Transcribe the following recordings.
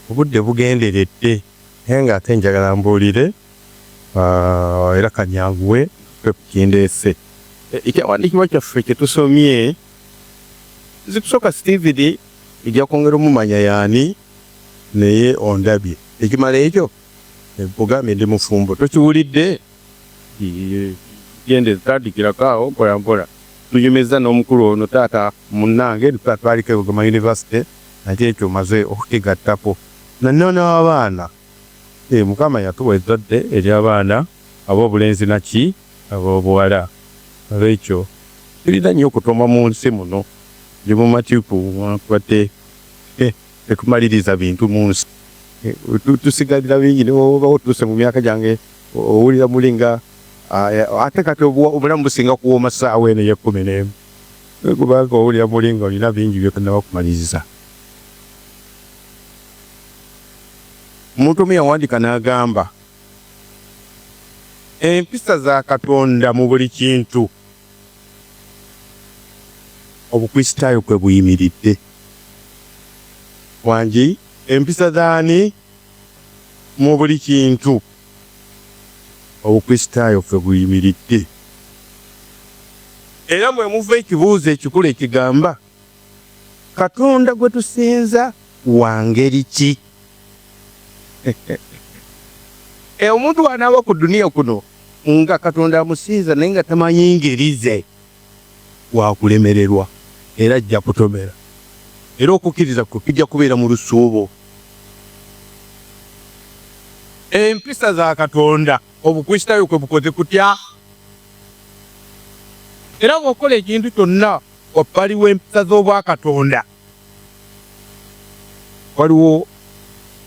Obudde bugenderedde naye ng'ate njagala mbuulire era kanyanguwe ntuuke ku kindeese. Ekyawandiikibwa kyaffe kye tusomye, nze kusooka Steven ojja kwongera omumanya y'ani naye ondabye. Ekimala ekyo? Nkugambye ndi mufumbo tokiwulidde? Genda tandikirako awo mpola mpola. Tunyumizza n'omukulu ono taata munnange twaliko e Bugoma University nakyo ekyo maze okukigattako. Nannono abaana eh, Mukama yatuwa ezzadde ery'abaana ab'obulenzi naki ab'obuwala. Nolwekyo tulina nnyo okutoma mu nsi muno. Ndi mumativu newankubadde eh, tetumaliriza bintu mu nsi. Eh, tusigalira bingi newoba otuuse mu myaka gyange owulira muli nga ate kati obulamu businga kuwooma ssaawa eno ey'ekkumi n'emu kubanga owulira muli nga olina bingi byotannaba kumaliriza. Omuntu omu yawandiika n'agamba, Empisa za Katonda mu buli kintu Obukristaayo kwe buyimiridde. Wangi, empisa z'ani? Mu buli kintu Obukristaayo kwe buyimiridde. Era mwe muva ekibuuzo ekikulu ekigamba, Katonda gwe tusinza wa ngeri ki? E, omuntu bw'anaaba ku duniya kuno nga Katonda amusinza naye nga tamanyi ngeri ze, wa kulemererwa era ajja kutomera, era okukkiriza kwe kujja kubeera mu lusuubo. Empisa za Katonda Obukristaayo kwe bukoze kutya? Era bw'okola ekintu kyonna wabbali w'empisa z'obwakatonda, waliwo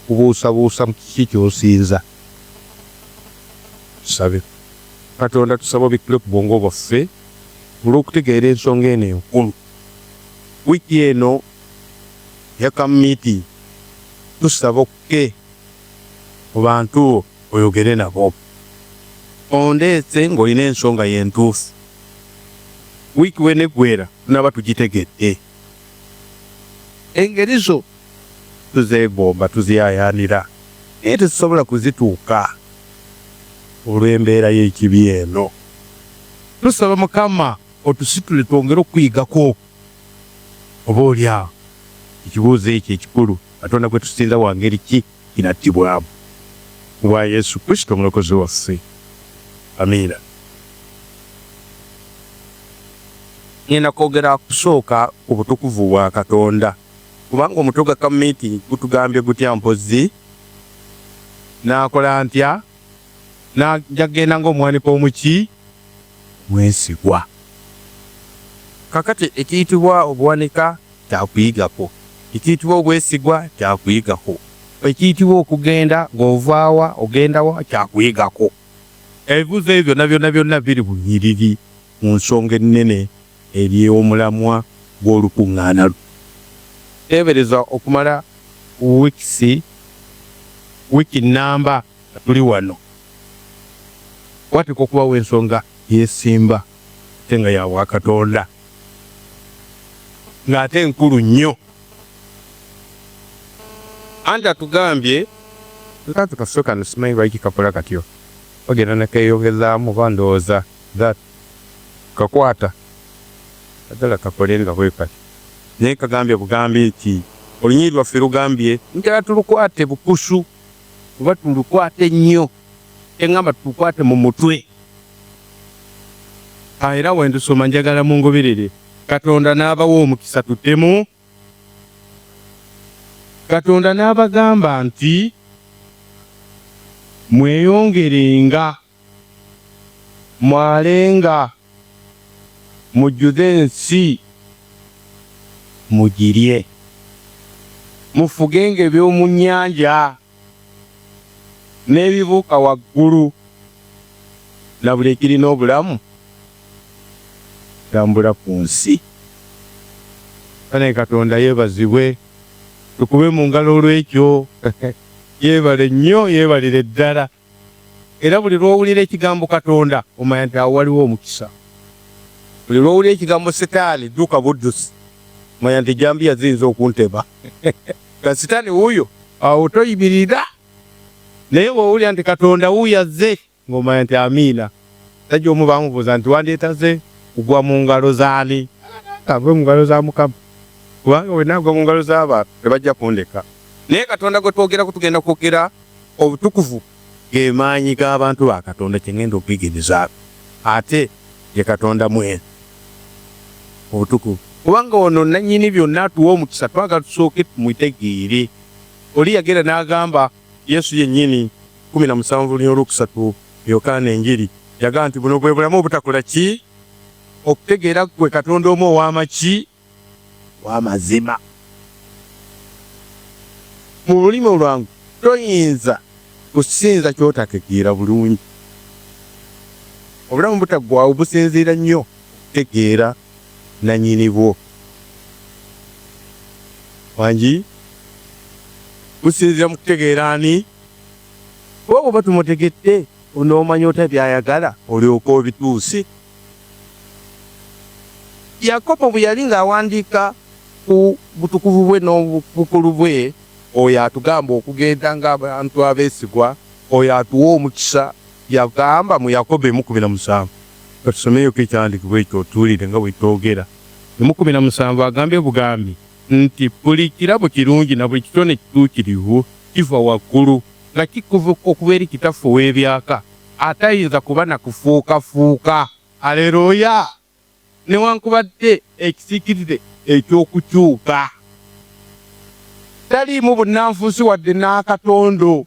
kubuusabuusa mu kiki ky'osinza. Tusabe. Katonda tusaba obikkule ku bwongo bwaffe olw'okutegeera ensonga eno enkulu. Wiiki eno eya camp meeting tusaba okke mu bantu bo oyogere nabo. Ondeese ng'olina ensonga yo entuufu. Wiiki w'eneggweera tunaaba tugitegedde. Engeri zo tuzeegomba, tuziyaayaanira, naye tetusobola kuzituuka olw'embeera y'ekibi eno. Tusaba Mukama otusitule twongere okukuyigako. Oba oli awo ekibuuzo ekyo ekikulu, Katonda gwe tusinza wa ngeri ki? Kinattibwamu. Ku bwa Yesu Kristo Omulokozi waffe. Amiina. Ngenda kwogera kusooka ku butukuvu bwa Katonda, kubanga omutwe gwa camp meeting gutugambye gutya mpozzi? Naakola ntya? Na, nja kugenda ng'omuwanika omuki? Omwesigwa. Kaakati ekiyitibwa obuwanika kya kuyigako, ekiyitibwa obwesigwa kya kuyigako, ekiyitibwa okugenda ng'ova wa ogenda wa kya kuyigako. Ebibuuzo ebyo byonna byonna byonna biri bunyiriri mu nsonga ennene eri omulamwa gw'olukuŋŋaana luno. Teebereza okumala weeks, wiiki nnamba nga tuli wano. Wateekwa okubawo ensonga yeesimba ate nga ya bwakatonda, ng'ate nkulu nnyo. Anti atugambye. Akantu kaffe kano simanyi lwaki kakola katyo, bagenda nekeeyongezaamu oba ndowooza that kakwata sagala kakole nga bwekati naye kagambye bugambi nti olunyiriri lwaffe lugambye njagala tulukwate bukusu oba tulukwate nnyo kyengamba tulukwate mu mutwe era wendusoma njagala mungoberere Katonda n'abawa omukisa tuddemu Katonda n'abagamba nti mweyongerenga Mwalenga, mujjuze ensi, mugirye. Mufugenga eby'omu nnyanja, n'ebibuuka waggulu, na buli ekirina obulamu ekitambula ku nsi. Banaye Katonda yeebazibwe, tukube mu ngalo olw'ekyo. Yeebale nnyo, yeebalire ddala. Era buli lw'owulira ekigambo Katonda, omanya nti awo waliwo omukisa. Buli lw'owulira ekigambo Setaani, dduka buddusi. Manya nti ejjambiya ziyinza okuntema. Nga Setaani wuuyo Awo toyimirira, naye bw'owulira nti Katonda wuuyo azze, ng'omanya nti amiina. Musajja omu baamubuuza nti wandyetaze kugwa mu ngalo z'ani? Agwe mu ngalo za Mukama, kubanga bwe naagwa mu ngalo z'abantu tebajja kundeka. Naye Katonda gwe twogerako tugenda kwogera obutukuvu ge maanyi g'abantu ba Katonda kye ŋŋenda okuyigirizaako, ate ye Katonda mwene obutukuvu. Kubanga ono nnannyini byonna atuwa omukisa, twagala tusooke tumutegeere. Oli yagenda n'agamba Yesu yennyini, 17 luny olwokusatu Yokaana Enjiri, yagamba nti buno bwe bulamu obutakola ki? Okutegeera ggwe Katonda omu ow'amaki? Ow'amazima. Mu lulimi olwangu, toyinza kusinza ky'otategeera bulungi. Obulamu butaggwaawo businziira nnyo okutegeera nannyini bwo. Wangi? Businziira mu kutegeera ani? Kuba bw'oba tumutegedde, onoomanya otya by'ayagala olyoke obituuse? Yakobo bwe yali ng'awandiika ku butukuvu bwe n'obukulu bwe, oyo atugamba okugenda ng'abantu abeesigwa, oyo atuwa omukisa, yagamba mu Yakobo emu 17, ka tusomeyoko ekyawandiikibwa ekyo otuwulire nga bwe kyogera. Emu 17 agambye bugambi nti buli kirabo kirungi na buli kitone kituukirivu kiva waggulu, nga kikuva okuva eri Kitaffe ow'ebyaka, atayinza kuba na kufuukafuuka. Aleruuya! Newankubadde ekisiikirize eky'okukyuka. Taliimu bunnanfuusi wadde n'akatondo.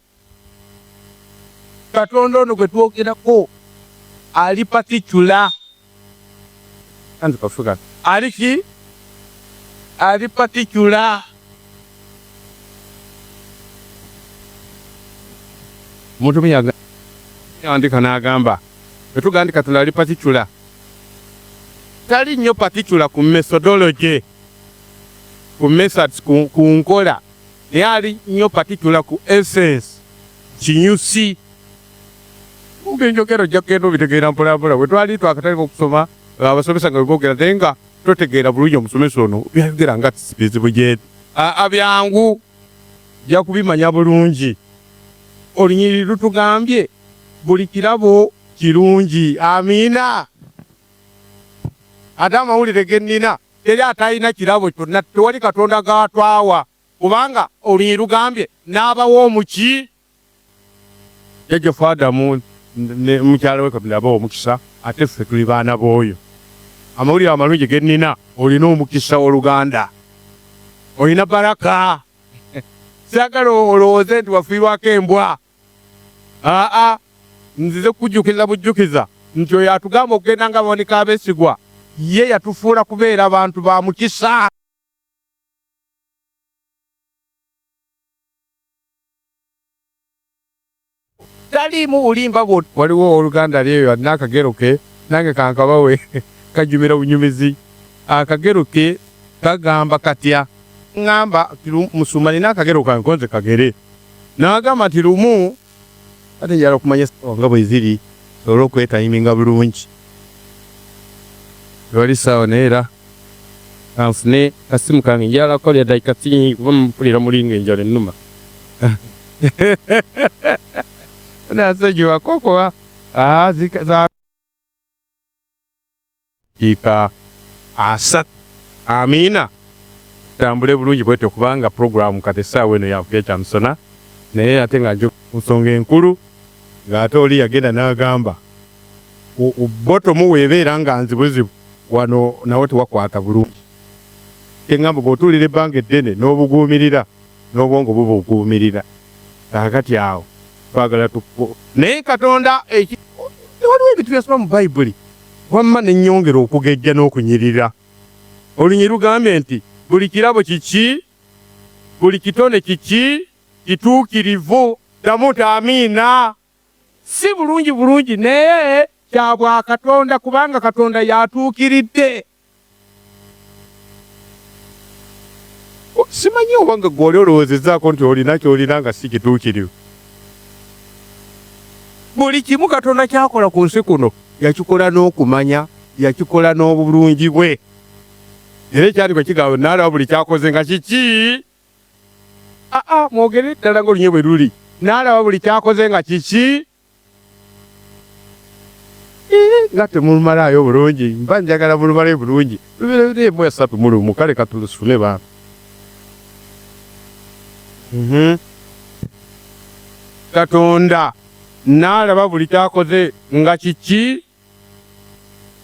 Katonda ono gwe twogerako ali particular. Ali ki? Ali particular. Omuntu omu yagandika n'agamba, bwe tugamba nti Katonda ali particular, tali nnyo particular ku methodology, ku methods, ku nkola, naye ali nnyo particular ku essence, kinyusi. Kumpi enjogera ojja kugenda obitegeera mpolampola. Bwe twali twakatandika okusoma, abasomesa nga bwe boogera, naye nga totegeera bulungi omusomesa ono byayogera nga bizibu gyeri. Aa byangu, ojja kubimanya bulungi. Olunyiriri lutugambye buli kirabo kirungi. Amiina. Ate amawulire ge nnina, teri atalina kirabo kyonna, tewali Katonda g'atwawa, kubanga olunyiriri lugambye n'abawa omuki. Jjajjaffe Adamu ne mukyala we Katonda yabawa omukisa, ate ffe tuli baana b'oyo. Amawulire amalungi ge nnina, olina omukisa ow'oluganda. Olina baraka. Saagala olowooze nti wafiirwako embwa. Aa, nzize kukujjukiza bujjukiza nti oyo atugamba okugenda nga abawanika abeesigwa, ye yatufuula kubeera bantu ba mukisa. Taliimu bulimba bwonna. Waliwo ow'oluganda ali eyo alina akagero ke, nange kankabawe, kajjumira bunyumizi. Akagero ke kagamba katya? Ŋŋamba nti, Musumba, nnina akagero kange ko nze kagere. N'agamba nti, Lumu, ate njagala okumanya essaawa nga bwe ziri, nsobole okwetayiminga bulungi. Tewali ssaawa naye era kanfune kasimu kange, njagala kukolera ddakiika si nnyingi kuba mpulira muli ng'enjala ennuma. Nasonyiwa koko dakiika 30. Amiina. Tutambule bulungi bwetyo kubanga pulogulaamu kati essaawa eno ya kulya kyamisana naye ate nga njo ku nsonga enkulu ng'ate oli yagenda n'agamba bottom weebeera nga nzibuzibu wano nawo tewakwata bulungi. Kye ŋŋamba bw'otuulira ebbanga eddene n'obuguumirira n'obwongo bubuguumirira. Kaakati awo twagala tu naye Katonda eki waliwo ebintu bye nsoma mu Bayibuli wamma ne nnyongera okugejja n'okunyirira. Olunyiriri lugambye nti buli kirabo kiki? Buli kitone kiki? Kituukirivu. Ddamu nti amiina. Si bulungi bulungi naye kya bwakatonda kubanga Katonda y'atuukiridde. Simanyi oba nga ggwe oli olowoozezaako nti olina ky'olina nga si kituukirivu. Buli kimu Katonda ky'akola ku nsi kuno yakikola n'okumanya, yakikola n'obulungi bwe. Era ekyandiikwa kigamba, N'alaba buli ky'akoze nga kiki? Aa, mwogere ddala ng'olunye bwe luli. N'alaba buli kyakoze nga kiki? Nga temulumalaayo bulungi, mba njagala mulumale bulungi. Lubereberye emu 31, kale katulusome ba. Katonda n'alaba buli kyakoze nga kiki?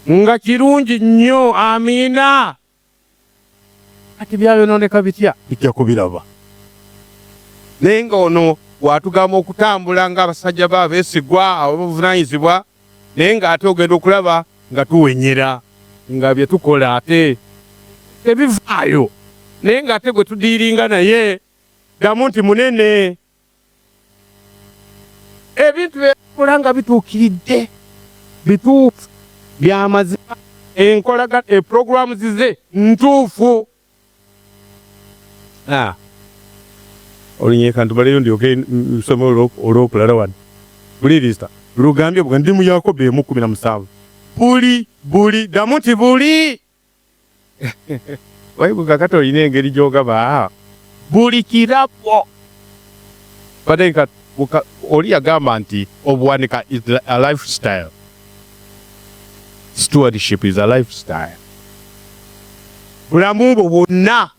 Nga kirungi nnyo. Amiina. Kati byayonooneka bitya? Tujja kubiraba. Naye nga ono bw'atugamba okutambula ng'abasajja be abeesigwa ab'obuvunaanyizibwa, naye ng'ate ogenda okulaba nga tuwenyera, nga bye tukola ate tebivaayo, naye ng'ate gwe tudiiringa naye ddamu nti munene. Ebintu bye yakola nga bituukiridde, bituufu, bya mazima, enkolagana, programs ze ntuufu. Olunyeka ntubaleyo ndyoke nsome olw'okulala wano. Wuliriza, lugambye bwe ndi mu Yakobo 1:17. Buli, buli, ddamu nti buli. Wayibu kakati olina engeri gy'ogaba buli kirabo. Bateeka oli yagamba nti obuwanika is a lifestyle. Stewardship is a lifestyle. Bulamu bwo bwonna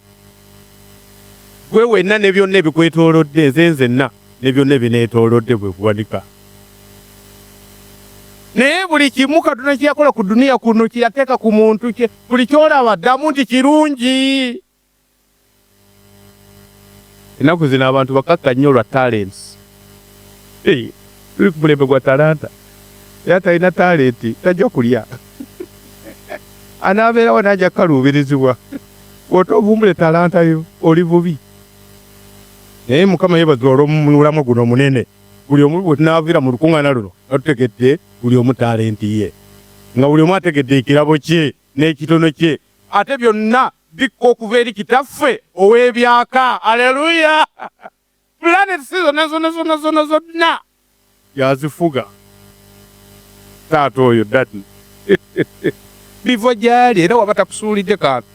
gwe wenna ne byonna ebikwetoolodde, nze nzenna ne byonna ebineetoolodde bwe buwanika. Naye buli kimu Katonda kye yakola ku duniya kuno kye yateeka ku muntu kye buli ky'olaba ddamu nti kirungi. Ennaku zino abantu bakakka nnyo lwa talents. Hey, tuli ku mulembe gwa talanta. Era talina talenti tajja kulya. Anaabeerawo n'ajja kukaluubirizibwa. Bw'otovumbule talanta yo oli bubi. Naye Mukama yeebazibwe olw'omulamwa guno omunene. Buli omu bwe tunaaviira mu lukuŋŋaana luno nga tutegedde buli omu talenti ye, nga buli omu ategedde ekirabo kye n'ekitono kye, ate byonna bikka okuva eri Kitaffe ow'ebyaka. Aleluya! Planets zonna zonna zonna zonna zonna yazifuga taata oyo daddy. Biva gy'ali, era waba takusuulidde kantu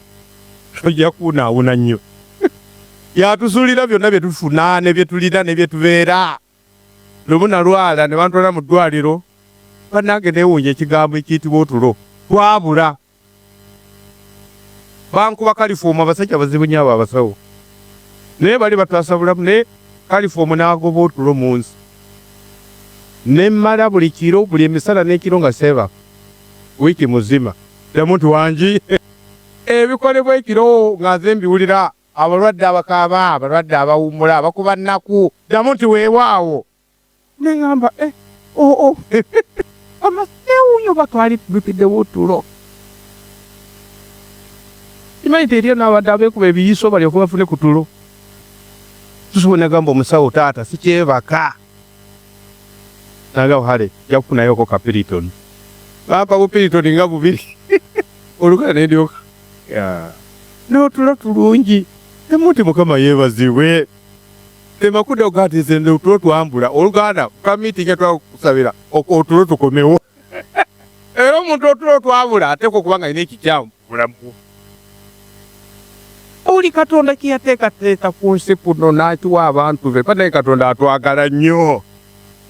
tojja kuwunaawuna nnyo. Yatusuulira byonna bye tufuna ne bye tulina ne bye tubeera. Lumu nalwala ne bantwala mu ddwaliro, bannange neewuunya ekigambo ekiyitibwa otulo twabula. Bankuba kalifoomu, abasajja bazibu nnyo abo abasawo, naye bali bataasa bulamu, naye kalifoomu n'agoba otulo mu nsi. Ne mmala buli kiro, buli emisana n'ekiro nga seebaka wiiki muzima. Ddamu nti wangi. Ebikolebwa ekiro nga nze mbiwulira, abalwadde abakaaba, abalwadde abawummula, abakuba nnaku. Ddamu nti weewaawo. Ne ŋŋamba, eh, oh, oh. Neewuunya oba twali tubikiddewo otulo. Kimanyi nti eriyo n'abantu abeekuba ebiyiso balyoke bafune ku tulo. Tusobola nagamba omusawo, taata sikyebaka. Nagamba kale nja kufunayoko ka Piriton. Bampa bu Piriton nga bubiri. Oluganda ne ndyoka. N'otulo tulungi. Ddamu nti Mukama yeebazibwe. Tema kudda okugaa nti nze otulo twambula. Oluganda ka meeting etwakusabira otulo tukomewo. Era omuntu otulo twabula ateekwa okuba nga alina ekikyamu mu bulamu bwe. Buli Katonda kye yateekateeka ku nsi kuno n'akiwa abantu be. Bannange Katonda atwagala nnyo.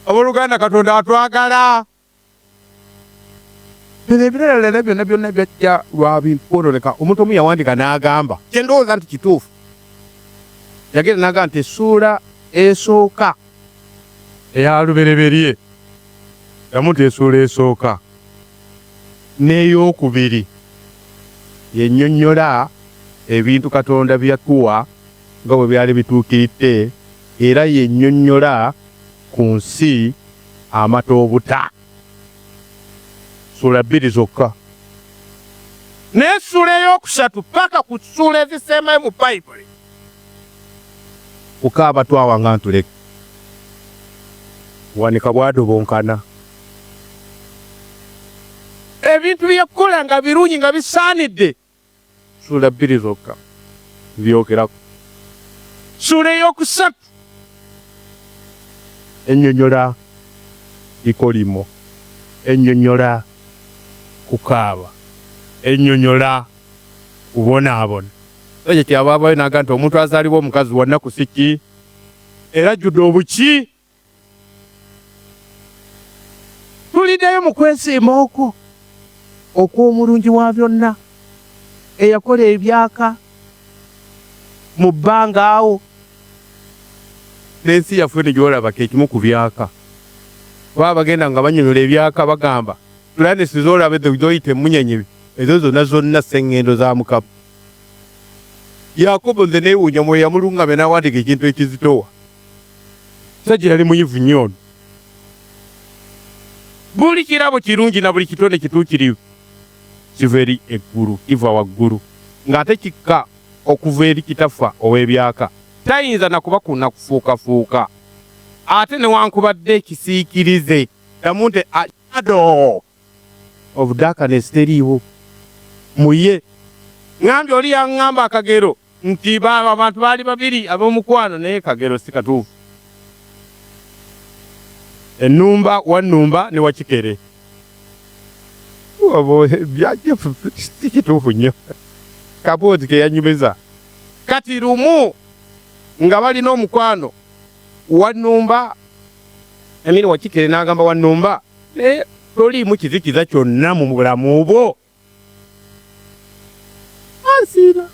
Abooluganda Katonda atwagala. Bino ebirala byonna byonna byajja lwa bintu kwonooneka. Omuntu omu yawandiika n'agamba, kye ndowooza nti kituufu, yagenda n'agamba nti essuula esooka eya Lubereberye, ddamu nti essuula esooka n'ey'okubiri y'ennyonnyola ebintu Katonda bye yatuwa nga bwe byali bituukiridde, era y'ennyonnyola ku nsi amata obuta. Ssuula bbiri zokka. N'essuula ey'okusatu paka ku ssuula ezisembayo mu Bayibuli. Kukaaba twawa nga ntuleke. Wanika bwadobonkana. Ebintu bye yakola nga birungi nga bisaanidde. Ssuula bbiri zokka zibyogerako. Ssuula ey'okusatu ennyonnyola bikolimo, ennyonnyola kukaaba, ennyonnyola kubonaabona. Ekyo kyava avaayo n'agamba nti omuntu azaalibwa omukazi wa nnaku si ki? Era ajjudde obuki. Tuliddeyo mu kwesiima okwo okw'omulungi wa byonna eyakola ebyaka mu bbanga awo. N'ensi yaffe eno gy'olaba ke kimu ku byaka. Kuba abagenda nga bannyonnyola ebyaka bagamba pulaneti z'olaba ezo z'oyita emmunyenye ezo zonna zonna sseŋŋendo za Mukama. Yakobo nze neewuunya Mwoyo yamulungamya n'awandiika ekintu ekizitowa. Musajja yali muyivu nnyo ono. Buli kirabo kirungi na buli kitone kituukirivu kiva eri eggulu, kiva waggulu, ng'ate kikka okuva eri Kitaffe ow'ebyaka, tayinza na kuba na kufuukafuuka, ate newankubadde ekisiikirize. Ddamu nti, A shadow of darkness teriiwo mu ye. Ŋŋambye oli yaŋŋamba akagero nti abantu baali babiri ab'omukwano naye kagero si katuufu. Ennumba Wannumba ne Wakikere. Si kituufu nnyo. Kaboozi ke yanyumiza. Kati lumu nga balina omukwano Wannumba, I mean Wakikere n'agamba Wannumba, naye toliimu kizikiza kyonna mu bulamu bwo. Ansiira.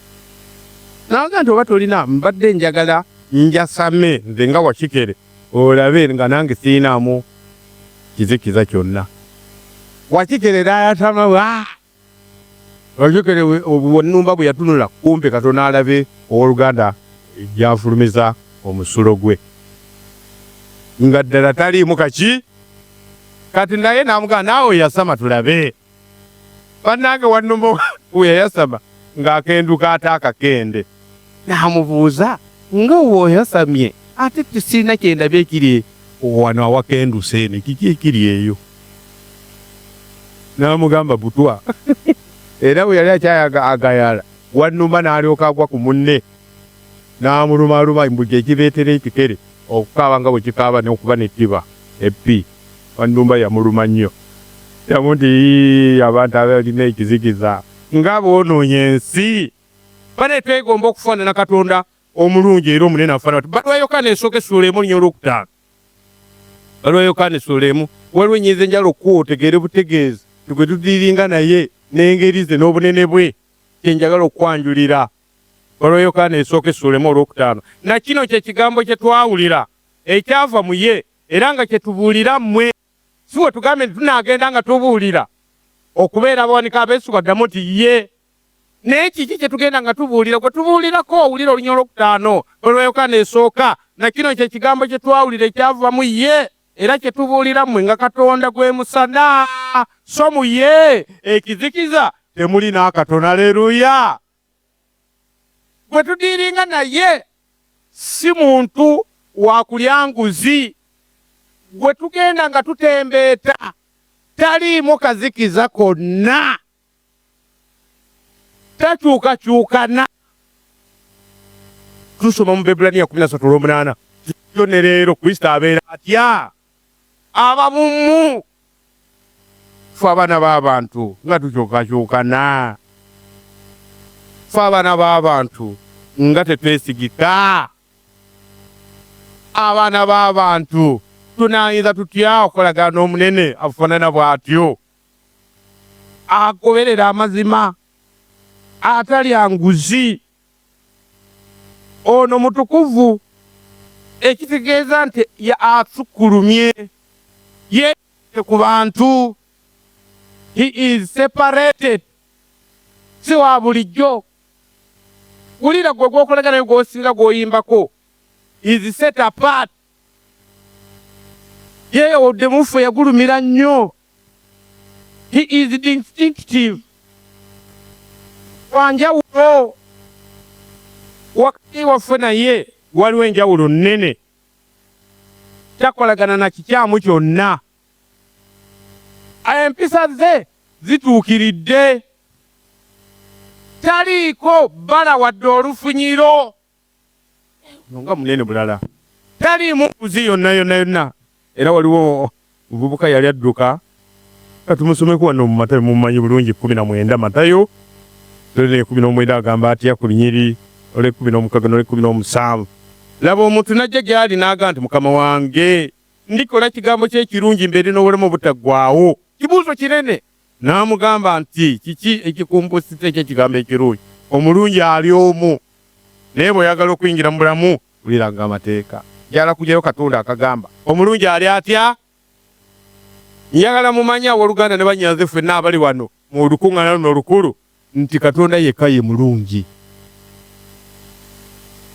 N'agamba nti oba tolina mbadde njagala njasame nze nga Wakikere olabe nga nange sirinaamu kizikiza kyonna. Wakikere n'ayasama waa! Wakikere Wannumba bwe yatunula kumpi katono alabe owooluganda gy'afulumiza omusulo gwe nga ddala taliimu kaki. Kati naye n'amugamba naawe yasama tulabe. Bannange Wannumba bwe yayasama ng'akenduka ate akakende. N'amubuuza nga bw'oyasamye ate sirina kye ndabye ekiri wano awakenduse eno kiki ekiri eyo? N'amugamba butwa. Era bwe yali akyayagayala Wannumba n'alyoka agwa ku munne n'amulumaluma mbu kye kireetera ekikere okukaaba nga bwe kikaaba n'okuba n'ettiba ebbi. Wannumba yamuluma nnyo. Ddamu nti, Yii, abantu abalina ekizikiza nga boonoonye ensi! Bane twegomba okufaanana Katonda omulungi era omunene afaanana ati. Bbaluwa ya Yokaana esooka essuula emu olunyiriri olwokutaano. Bbaluwa ya Yokaana essuula emu. Waliwo ennyinza enjala okukuwa otegeere butegeezi nti gwe tudiiringa naye n'engeri ze n'obunene bwe kye njagala okukwanjulira. Bbaluwa ya Yokaana esooka essuula emu olwokutaano. Na kino kye kigambo kye twawulira ekyava mu ye era nga kye tubuulira mmwe. Si we tugambye nti tunaagenda nga tubuulira okubeera abawanika abeesigwa? Ddamu nti, Yee. Naye kiki kye tugenda nga tubuulira? Gwe tubuulirako, wulira oluny olwokutaano olwa Yokaana esooka, Na kino kye kigambo kye twawulira ekyava mu ye, era kye tubuulira mmwe, nga Katonda gwe musana, so mu ye ekizikiza temuli n'akatono. Aleruya! Gwe tudiiringa naye si muntu wa kulya nguzi. Gwe tugenda nga tutembeeta taliimu kazikiza konna. Takyukakyukana. Tusoma mu Baebbulaniya 13 olw'omunaana, Jjo ne leero Kristo abeera atya? Aba bumu. Ffe abaana b'abantu nga tukyukakyukana. Ffe abaana b'abantu nga tetwesigika. Abaana b'abantu tunaayinza tutya okukolagana n'omunene afaanana bw'atyo, agoberera amazima, atalya nguzi? Ono mutukuvu, ekitegeeza nti asukkulumye, yeeyawudde ku bantu, he is separated, si wa bulijjo. Wulira gwe gw'okolagana naye gw'osinga gw'oyimbako, is set apart. Yeeyawudde mu ffe, yagulumira nnyo. He is distinctive. Wa njawulo. Wakati waffe naye waliwo enjawulo nnene. Takolagana na kikyamu kyonna. Empisa ze zituukiridde. Taliiko bbala wadde olufunyiro. Ono nga munene bulala. Taliimu nguzi yonna yonna yonna. Era waliwo omuvubuka yali adduka. Ka tumusomeko wano mu Matayo, mumumanyi bulungi, 19 Matayo 19 agamba atya ku lunyiriri olw'ekumi n'omukaaga n'olw'ekumi n'omusanvu. Laba omuntu n'ajja gy'ali n'agamba nti, Mukama wange, ndikola kigambo ki ekirungi mbeere n'obulamu obutaggwaawo? Kibuuzo kinene. N'amugamba nti, Kiki ekikumbuusizza eky'ekigambo ekirungi? Omulungi ali omu. Naye bw'oyagala okuyingira mu bulamu, wuliranga amateeka. Njagala kugyayo katonda akagamba omulungi ali atya? Njagala mumanye abooluganda ne bannyanze ffenna abali wano mu lukuŋŋaana luno olukulu nti Katonda yekka ye mulungi.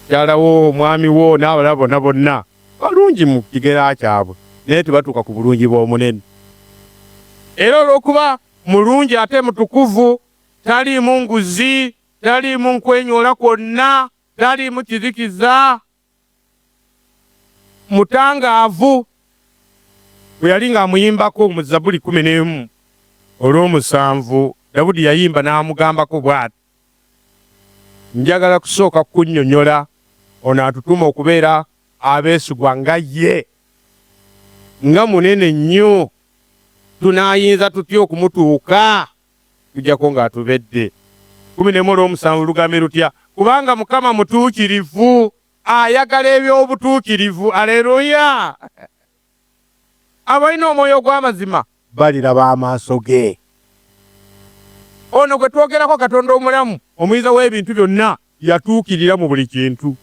Mukyala wo, omwami wo n'abalala bonna bonna balungi mu kigera kyabwe, naye tebatuuka ku bulungi bw'omunene. Era olw'okuba mulungi ate mutukuvu, taliimu nguzi, taliimu nkwenyoola kwonna, taliimu kizikiza, mutangaavu. Bwe yali ng'amuyimbako mu Zabbuli 11 olw'omusanvu, Dawudi yayimba n'amugambako bw'ati, Njagala kusooka kukunnyonnyola ono atutuma okubeera abeesigwa nga ye, nga munene nnyo, tunaayinza tutya okumutuuka? Tujjako ng'atubedde. 11 olw'omusanvu lugambye lutya? Kubanga Mukama mutuukirivu, ayagala eby'obutuukirivu. Aleluya! Abalina omwoyo ogw'amazima baliraba amaaso ge. Ono gwe twogerako, Katonda omulamu, omuyinza w'ebintu byonna, yatuukirira mu buli kintu.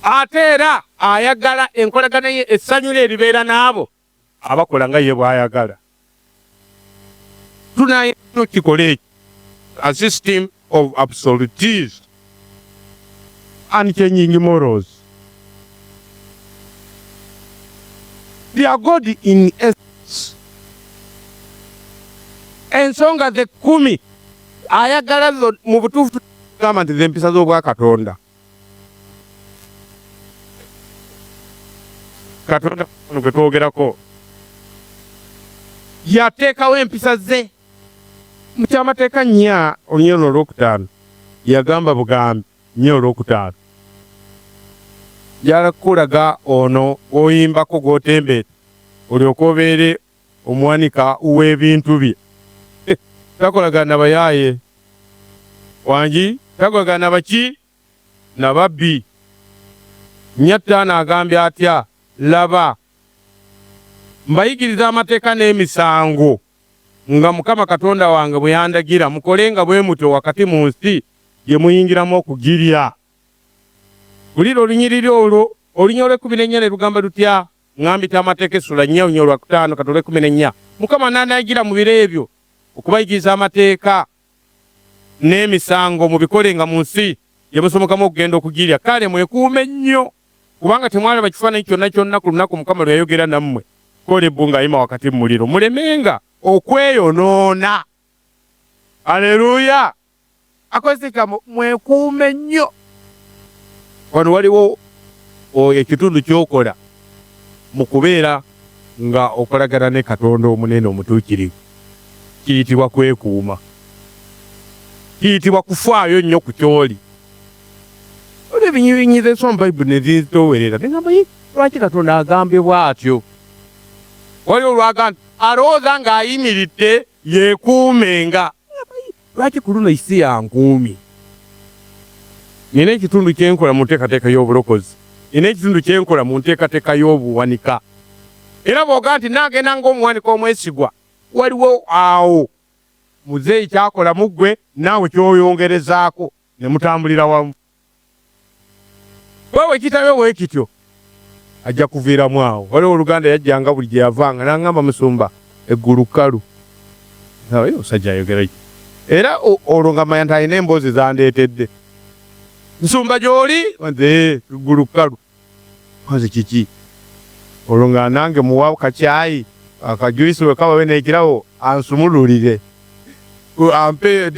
Ate era ayagala enkolagana ye essanyu lye eribeera n'abo abakola nga ye bw'ayagala. Tunayinza okukikola ekyo? A system of absolutism, unchanging morals. Their God in essence. Ensonga ze 10 ayagala zo mu butuufu gamba nti z'empisa z'obwakatonda. Katonda ono gwe twogerako yateekawo empisa ze mu kyamateeka 4 olunyiriri olwokutaano. Yagamba bugambi 4 olwokutaano, njagala kukulaga ono gw'oyimbako gw'otembeeta olyoke obeere omuwanika w'ebintu bye. Takolagana na bayaaye wangi, takolagana na baki na babbi. 4:5 agambye atya? Laba, mbayigiriza amateeka n'emisango nga Mukama Katonda wange bwe yandagira, mukolenga bwe mutyo wakati mu nsi gye muyingiramu okugirya. Wulira olunyiriri olwo, olunya olw'ekkumi n'ennya ne lugamba lutya? Ŋŋambita amateeka essula 4 olunya olwakutaano kati olw'ekkumi n'ennya. Mukama n'andagira mu biro ebyo okubayigiriza amateeka n'emisango, mubikolenga mu nsi gye musomokamu okugenda okugirya. Kale mwekuume nnyo, kubanga temwalaba kifaananyi kyonna kyonna ku lunaku Mukama lwe yayogera nammwe Kolebu ng'ayima wakati mu muliro, mulemenga okweyonoona. Aleluya! Akozesa ekigambo mwekuume nnyo. Wano waliwo ekitundu ky'okola mu kubeera nga okolagana ne Katonda omunene omutuukirivu, kiyitibwa kwekuuma, kiyitibwa kufaayo nnyo ku ky'oli. Olwo ebinyibinyiza ensoma mu Bayibuli ne zinzitoowerera, ne ŋŋamba, Ye, lwaki Katonda agambye bw'atyo? Waliwo olwaga nti alowooza ng'ayimiridde yeekuumenga. Lwaki ku luno si yankuumye? Nina ekitundu kye nkola mu nteekateeka y'obulokozi. Nina ekitundu kye nkola mu nteekateeka y'obuwanika. Era bw'ogamba nti nnaagenda ng'omuwanika omwesigwa, waliwo awo muzeeyi ky'akola mu ggwe naawe ky'oyongerezaako ne mutambulira wamu. Kuba bwe kitabe bwe kityo, ajja kuviiramu awo. Waliwo ow'oluganda yajjanga buli gye yavanga n'aŋŋamba, Musumba, eggulu kkalu. Naye omusajja ayogera ki? Era olwo nga mmanya nti alina emboozi z'andeetedde. Musumba gy'oli? Nti, Ee, eggulu kkalu. Nkoze kiki? Olwo nga nange muwa kacaayi, akajuyisi bwe kababe n'ekirabo ansumululire, ampe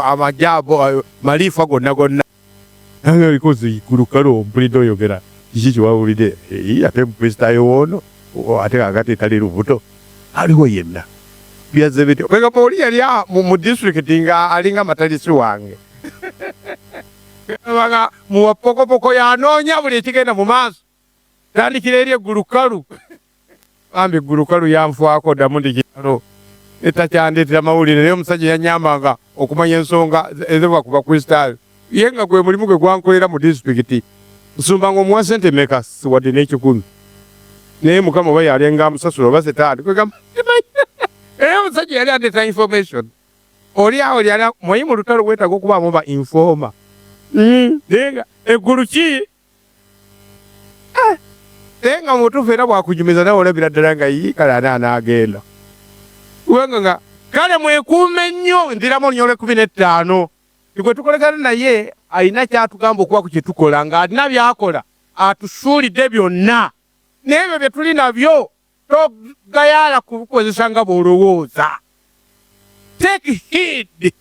amajaabu maliifa gonna gonna. Nange nkoze ku lukalu ompulidde oyogera kiki kye wawulidde? Ate Mukristaayo w'ono ate kaakati tali lubuto aliwo yenna. Byazze bitya? Kwegamba oli yali mu disitulikiti nga alinga matalisi wange. Nga muwa pokopoko yanoonya buli ekigenda mu maaso. Tandikira eri eggulu kkalu. Bambi eggulu kkalu yanfaako ddamu ndi kitalo. Takyandeetera mawulire naye omusajja yannyambanga okumanya ensonga eziva ku Bakristaayo. Ye nga gwe mulimu gwe gwankolera mu disitulikiti. Nsumba ng'omuwa sente meka wadde n'ekikumi naye mukama oba yalenga amusasula oba setaani kwegamba era omusajja yali ateeta information oli awo lyali mwayi mu lutalo weetaaga okubaamu ba informa naye nga eggulu ki eh, naye nga mubutuufu era bwakunyumiza nawe olabira ddala nga yi kale ana anaagenda kubanga nga kale mwekuume nnyo nziramu olunya olwekumi n'ettaano Gwe tukolagana naye alina ky'atugamba okuba ku kye tukola, ng'alina by'akola atusuulidde byonna. N'ebyo bye tuli nabyo togayaala kubikozesa nga bw'olowooza. Take heed.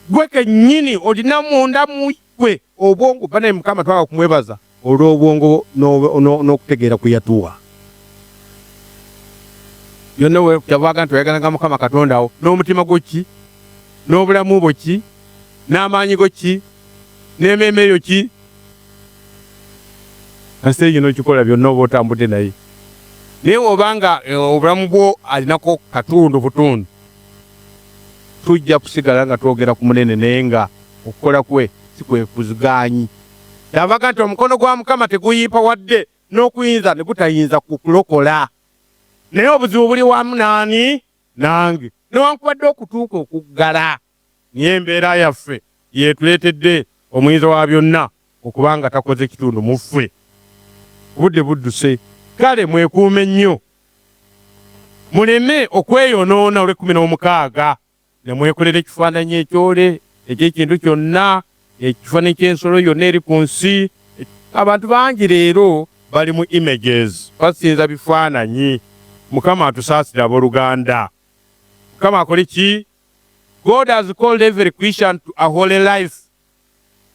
Gwe kennyini olina munda mu ggwe obwongo. Banaye Mukama twagala kumwebaza olw'obwongo n'okutegeera kwe yatuwa. Byonna kyava nti oyagalanga Mukama Katonda wo n'omutima gwo ki, n'obulamu bwo ki, n'amaanyi go ki, n'emmeeme yo ki. Kasita ekyo n'okikola byonna oba otambudde naye. Naye oba nga eh, obulamu bwo alinako katundu butundu, tujja kusigala nga twogera ku munene naye nga okukola kwe si kwe kuzigaanyi. Kyavaga nti omukono gwa Mukama teguyimpawadde n'okuyinza ne gutayinza kukulokola. Naye obuzibu buli wamu naani? Nange. Newankubadde okutuuka okuggala. Naye embeera yaffe yeetuleetedde Omuyinza wa byonna okuba nga takoze kitundu mu ffe. Obudde budduse. Kale mwekuume nnyo muleme okweyonoona olw'ekkumi n'omukaaga. Ne mwekolera ekifaananyi ekyole eky'ekintu kyonna, ekifaananyi ky'ensolo yonna eri ku nsi. Abantu bangi leero bali mu images, basinza bifaananyi. Mukama atusaasire abooluganda. Mukama akole ki? God has called every Christian to a holy life.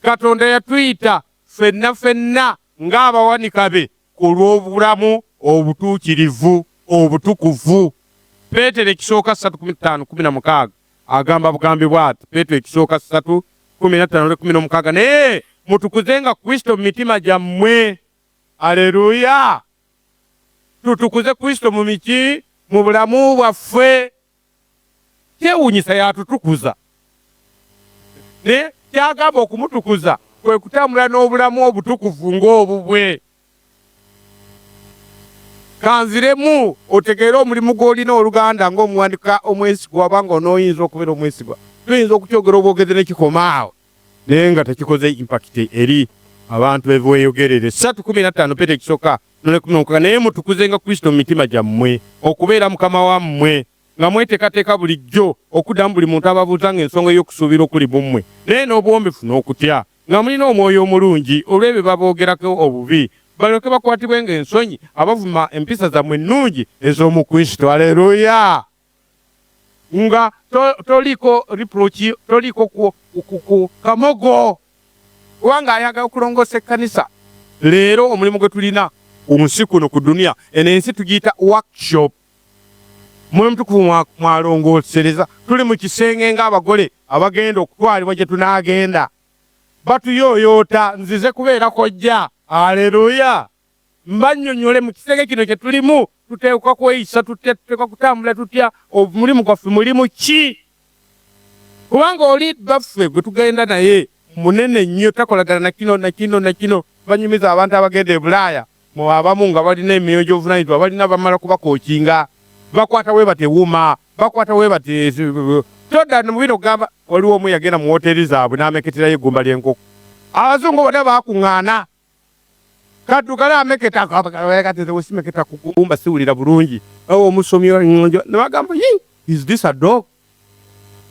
Katonda yatuyita ffenna ffenna ng'abawanika be ku lw'obulamu obutuukirivu, obutukuvu. Peetero ekisooka 3:15-16 agamba bugambi bw'ati, Peetero ekisooka 3:15-16, naye mutukuzenga Kristo mu mitima gyammwe. Aleluya! Tutukuze Kristo mu miki? Mu bulamu bwaffe. Kyewuunyisa y'atutukuza. Naye ky'agamba okumutukuza kwe kutambula n'obulamu obutukuvu ng'obubwe. Kanziremu otegeere omulimu gw'olina oluganda ng'omuwanika omwesigwa oba ng'onooyinza okubeera omwesigwa. Tuyinza okukyogera obwogezi ne kikoma awo naye nga tekikoze impact eri abantu eweyogerere. 3:15 Peetero ekisooka 16 naye mutukuzenga Kristo mu mitima gyammwe okubeera Mukama wammwe nga mweteekateeka bulijjo okuddamu buli muntu ababuuza ng'ensonga ey'okusuubira okuli mu mmwe, naye n'obuwombefu n'okutya, nga mulina omwoyo omulungi olw'ebyo baboogerako obubi, balyoke bakwatibwenga ensonyi abavuma empisa zammwe ennungi ez'omu Kristo. Aleruya! Nga toliiko reproach, toliiko ku kamogo, kubanga ayagala okulongoosa ekkanisa. Leero omulimu gwe tulina ku nsi kuno ku duniya eno, ensi tugiyita workshop. Mwoyo Mutukuvu mwalongoosereza. Tuli mu kisenge ng'abagole abagenda okutwalibwa gye tunaagenda. Batuyooyoota, nzize kubeera kojja. Aleluya! Mbannyonnyole mu kisenge kino kye tulimu tuteekwa kweyisa tutya, tuteekwa kutambula tutya, omulimu gwaffe mulimu ki? Kubanga oli bbaffe gwe tugenda naye munene nnyo, takolagana na kino na kino na kino. Banyumiza abantu abagenda e Bulaaya mu abamu nga balina emyoyo gy'obuvunaanyizibwa balina bamala kubakookinga bakwata we bati ewuuma bakwata we bati todda mu bino kugamba waliwo omu yagenda mu wooteeri zaabwe n'ameketerayo eggumba ly'enkoko abazungu bonna baakuŋŋaana kaddugale ameketa kati nze wesimeketa ku ggumba siwulira bulungi omusomi ne bagamba yi is this a dog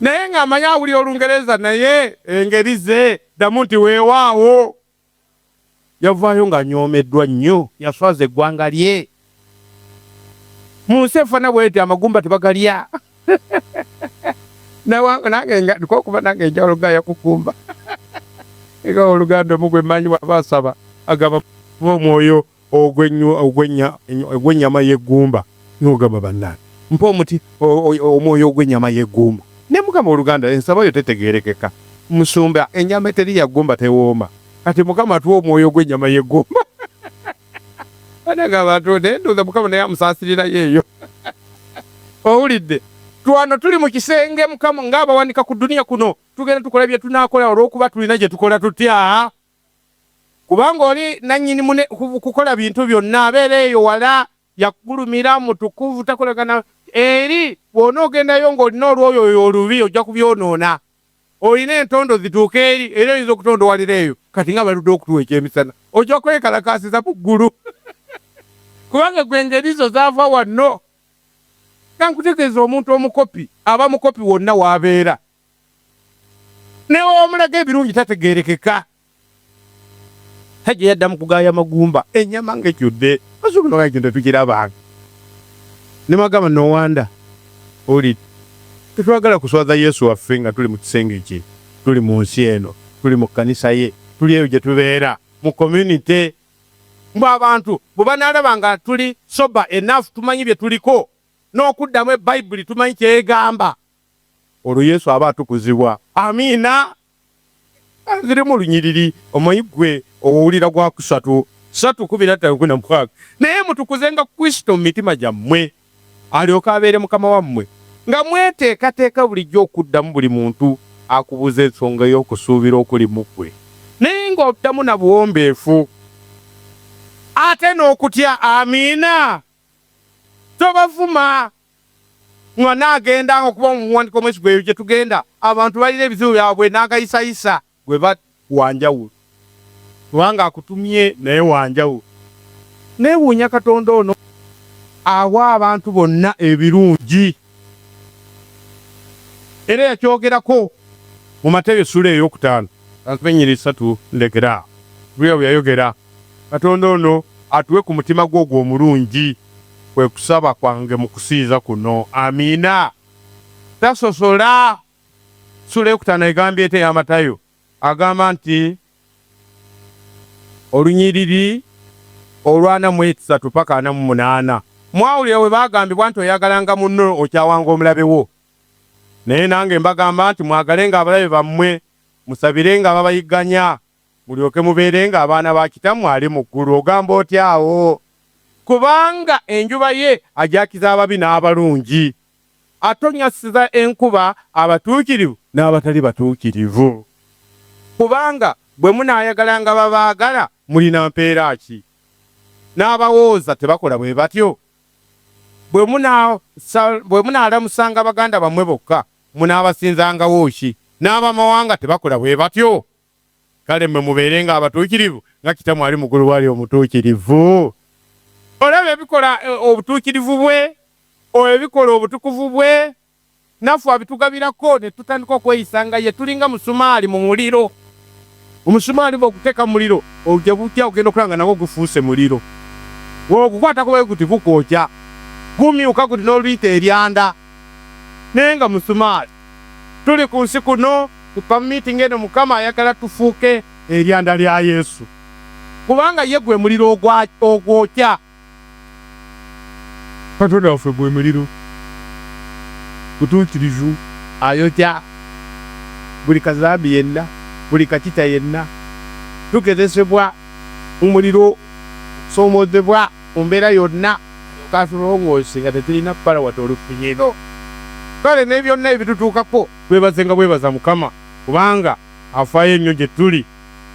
naye ng'amanyi awulira olungereza naye engeri ze ddamu nti weewaawo Yavaayo ng'anyoomeddwa nnyo, yaswaza eggwanga lye. Mu nsi efaana bw'eti amagumba tebagalya. Nange nga okuba nange njagala okugaya ku ggumba. Nga owooluganda omu gwe mmanyi bw'aba asaba agamba mpa omwoyo ogw'ennyama y'eggumba. N'ogamba bannange mpa omuti omwoyo ogw'ennyama y'eggumba. Ne mugamba oluganda ensaba yo tetegeerekeka. Musumba ennyama eteri ya ggumba tewooma. Kati Mukama atuwe omwoyo ogw'ennyama y'eggumba. Banange abantu naye ndowooza Mukama naye amusaasirirayo eyo. Owulidde? Twano tuli mu kisenge Mukama ng'abawanika ku duniya kuno tugenda tukola bye tunaakola olw'okuba tulina gye tukola tutya? Kubanga oli nannyini mune kukola bintu byonna, abeera eyo wala, yagulumira, mutukuvu, takolagana eri. Bw'onoogendayo ng'olina olwoyo olubi, ojja kubyonoona. Olina entondo zituuka eri, era oyinza okutondowalira eyo. Kati nga baludde okutuwa ekyemisana, ojja kwekalakaasiza mu ggulu, kubanga gwe engeri zo zaava wano. Kankutegeeza, omuntu omukopi aba mukopi wonna w'abeera, ne womulaga ebirungi tategeerekeka. Hajji yadda mu kugaaya magumba, ennyama ng'ejjudde. Osobola kino tetukirabanga. Ne bagamba, no wonder owulidde. Tetwagala kuswaza Yesu waffe nga tuli mu kisenge kye, tuli mu nsi eno, tuli mu kkanisa ye, tuli eyo gye tubeera mu community. Mbu abantu bwe banaalaba nga tuli sober enough, tumanyi bye tuliko, n'okuddamu ebayibuli tumanyi kyegamba, olwo Yesu aba atukuzibwa. Amiina. Zirimu olunyiriri, omanyi gwe owulira gwa kusatu 3:15 16. Naye mutukuzenga Kristo mu mitima gyammwe, alyoke abeere Mukama wammwe, nga mweteekateeka bulijjo okuddamu buli muntu akubuuza ensonga ey'okusuubira okuli mu ggwe, naye ng'oddamu na buwombeefu ate n'okutya. Amiina. Tobavuma nga naagenda okuba omuwandiiko omwesigwa. Eyo gye tugenda, abantu balina ebizibu byabwe n'agayisayisa gwe ba wanjawulo, kubanga akutumye naye wanjawulo. Neewuunya Katonda ono awa abantu bonna ebirungi, era yakyogerako mu Mateyo essula 5, kansibe 3 ndekera bwe yayogera. Katonda ono atuwe ku mutima gwo ogwo omulungi, kwe kusaba kwange mu kusinza kuno. Amiina. Tasosola. Sula 5 egambye ete ey'Amatayo? Agamba nti olunyiriri olw'43 paka 48: Mwawulira bwe baagambibwa nti oyagalanga munno, okyawanga omulabe wo. Naye nange mbagamba nti mwagalenga abalabe bammwe, musabirenga ababayigganya, mulyoke mubeerenga abaana ba Kitammwe ali mu ggulu. Ogamba otya awo? Kubanga enjuba ye ajakiza ababi n'abalungi, atonyasiza enkuba abatuukirivu n'abatali batuukirivu. Kubanga bwe munaayagalanga babaagala, mulina mpeera ki? N'abawooza tebakola bwe batyo? Bwe munaalamusanga baganda bammwe bokka, munaabasinzangawo ki? N'abamawanga tebakola bwe batyo? Kale mmwe mubeerenga abatuukirivu nga Kitammwe ali mu ggulu bw'ali omutuukirivu. Olaba ebikola obutuukirivu bwe, ebikola obutukuvu bwe, naffe abitugabirako ne tutandika okweyisa nga ye. Tulinga musumaali mu muliro. Omusumaali bw'oguteeka mu muliro, ojja butya ogenda okulaba nga nagwo gufuuse muliro. Bw'ogukwatako bwe guti gukwokya, gumyuka guti n'oluyita eryanda, naye nga musumaali. Tuli ku nsi kuno ku meeting eno, Mukama ayagala tufuuke eryanda lya Yesu, kubanga ye gwe muliro ogwokya. Katonda waffe gwe muliro mutuukirivu, ayokya buli kazambi yenna, buli kakita yenna. Tugezesebwa mu muliro, okusoomoozebwa mu mbeera yonna, katulongoose nga tetulina bbala wadde olufunyiro. Kale ne byonna ebitutuukako, twebazenga bwebaza Mukama, kubanga afaayo ennyo gye tuli.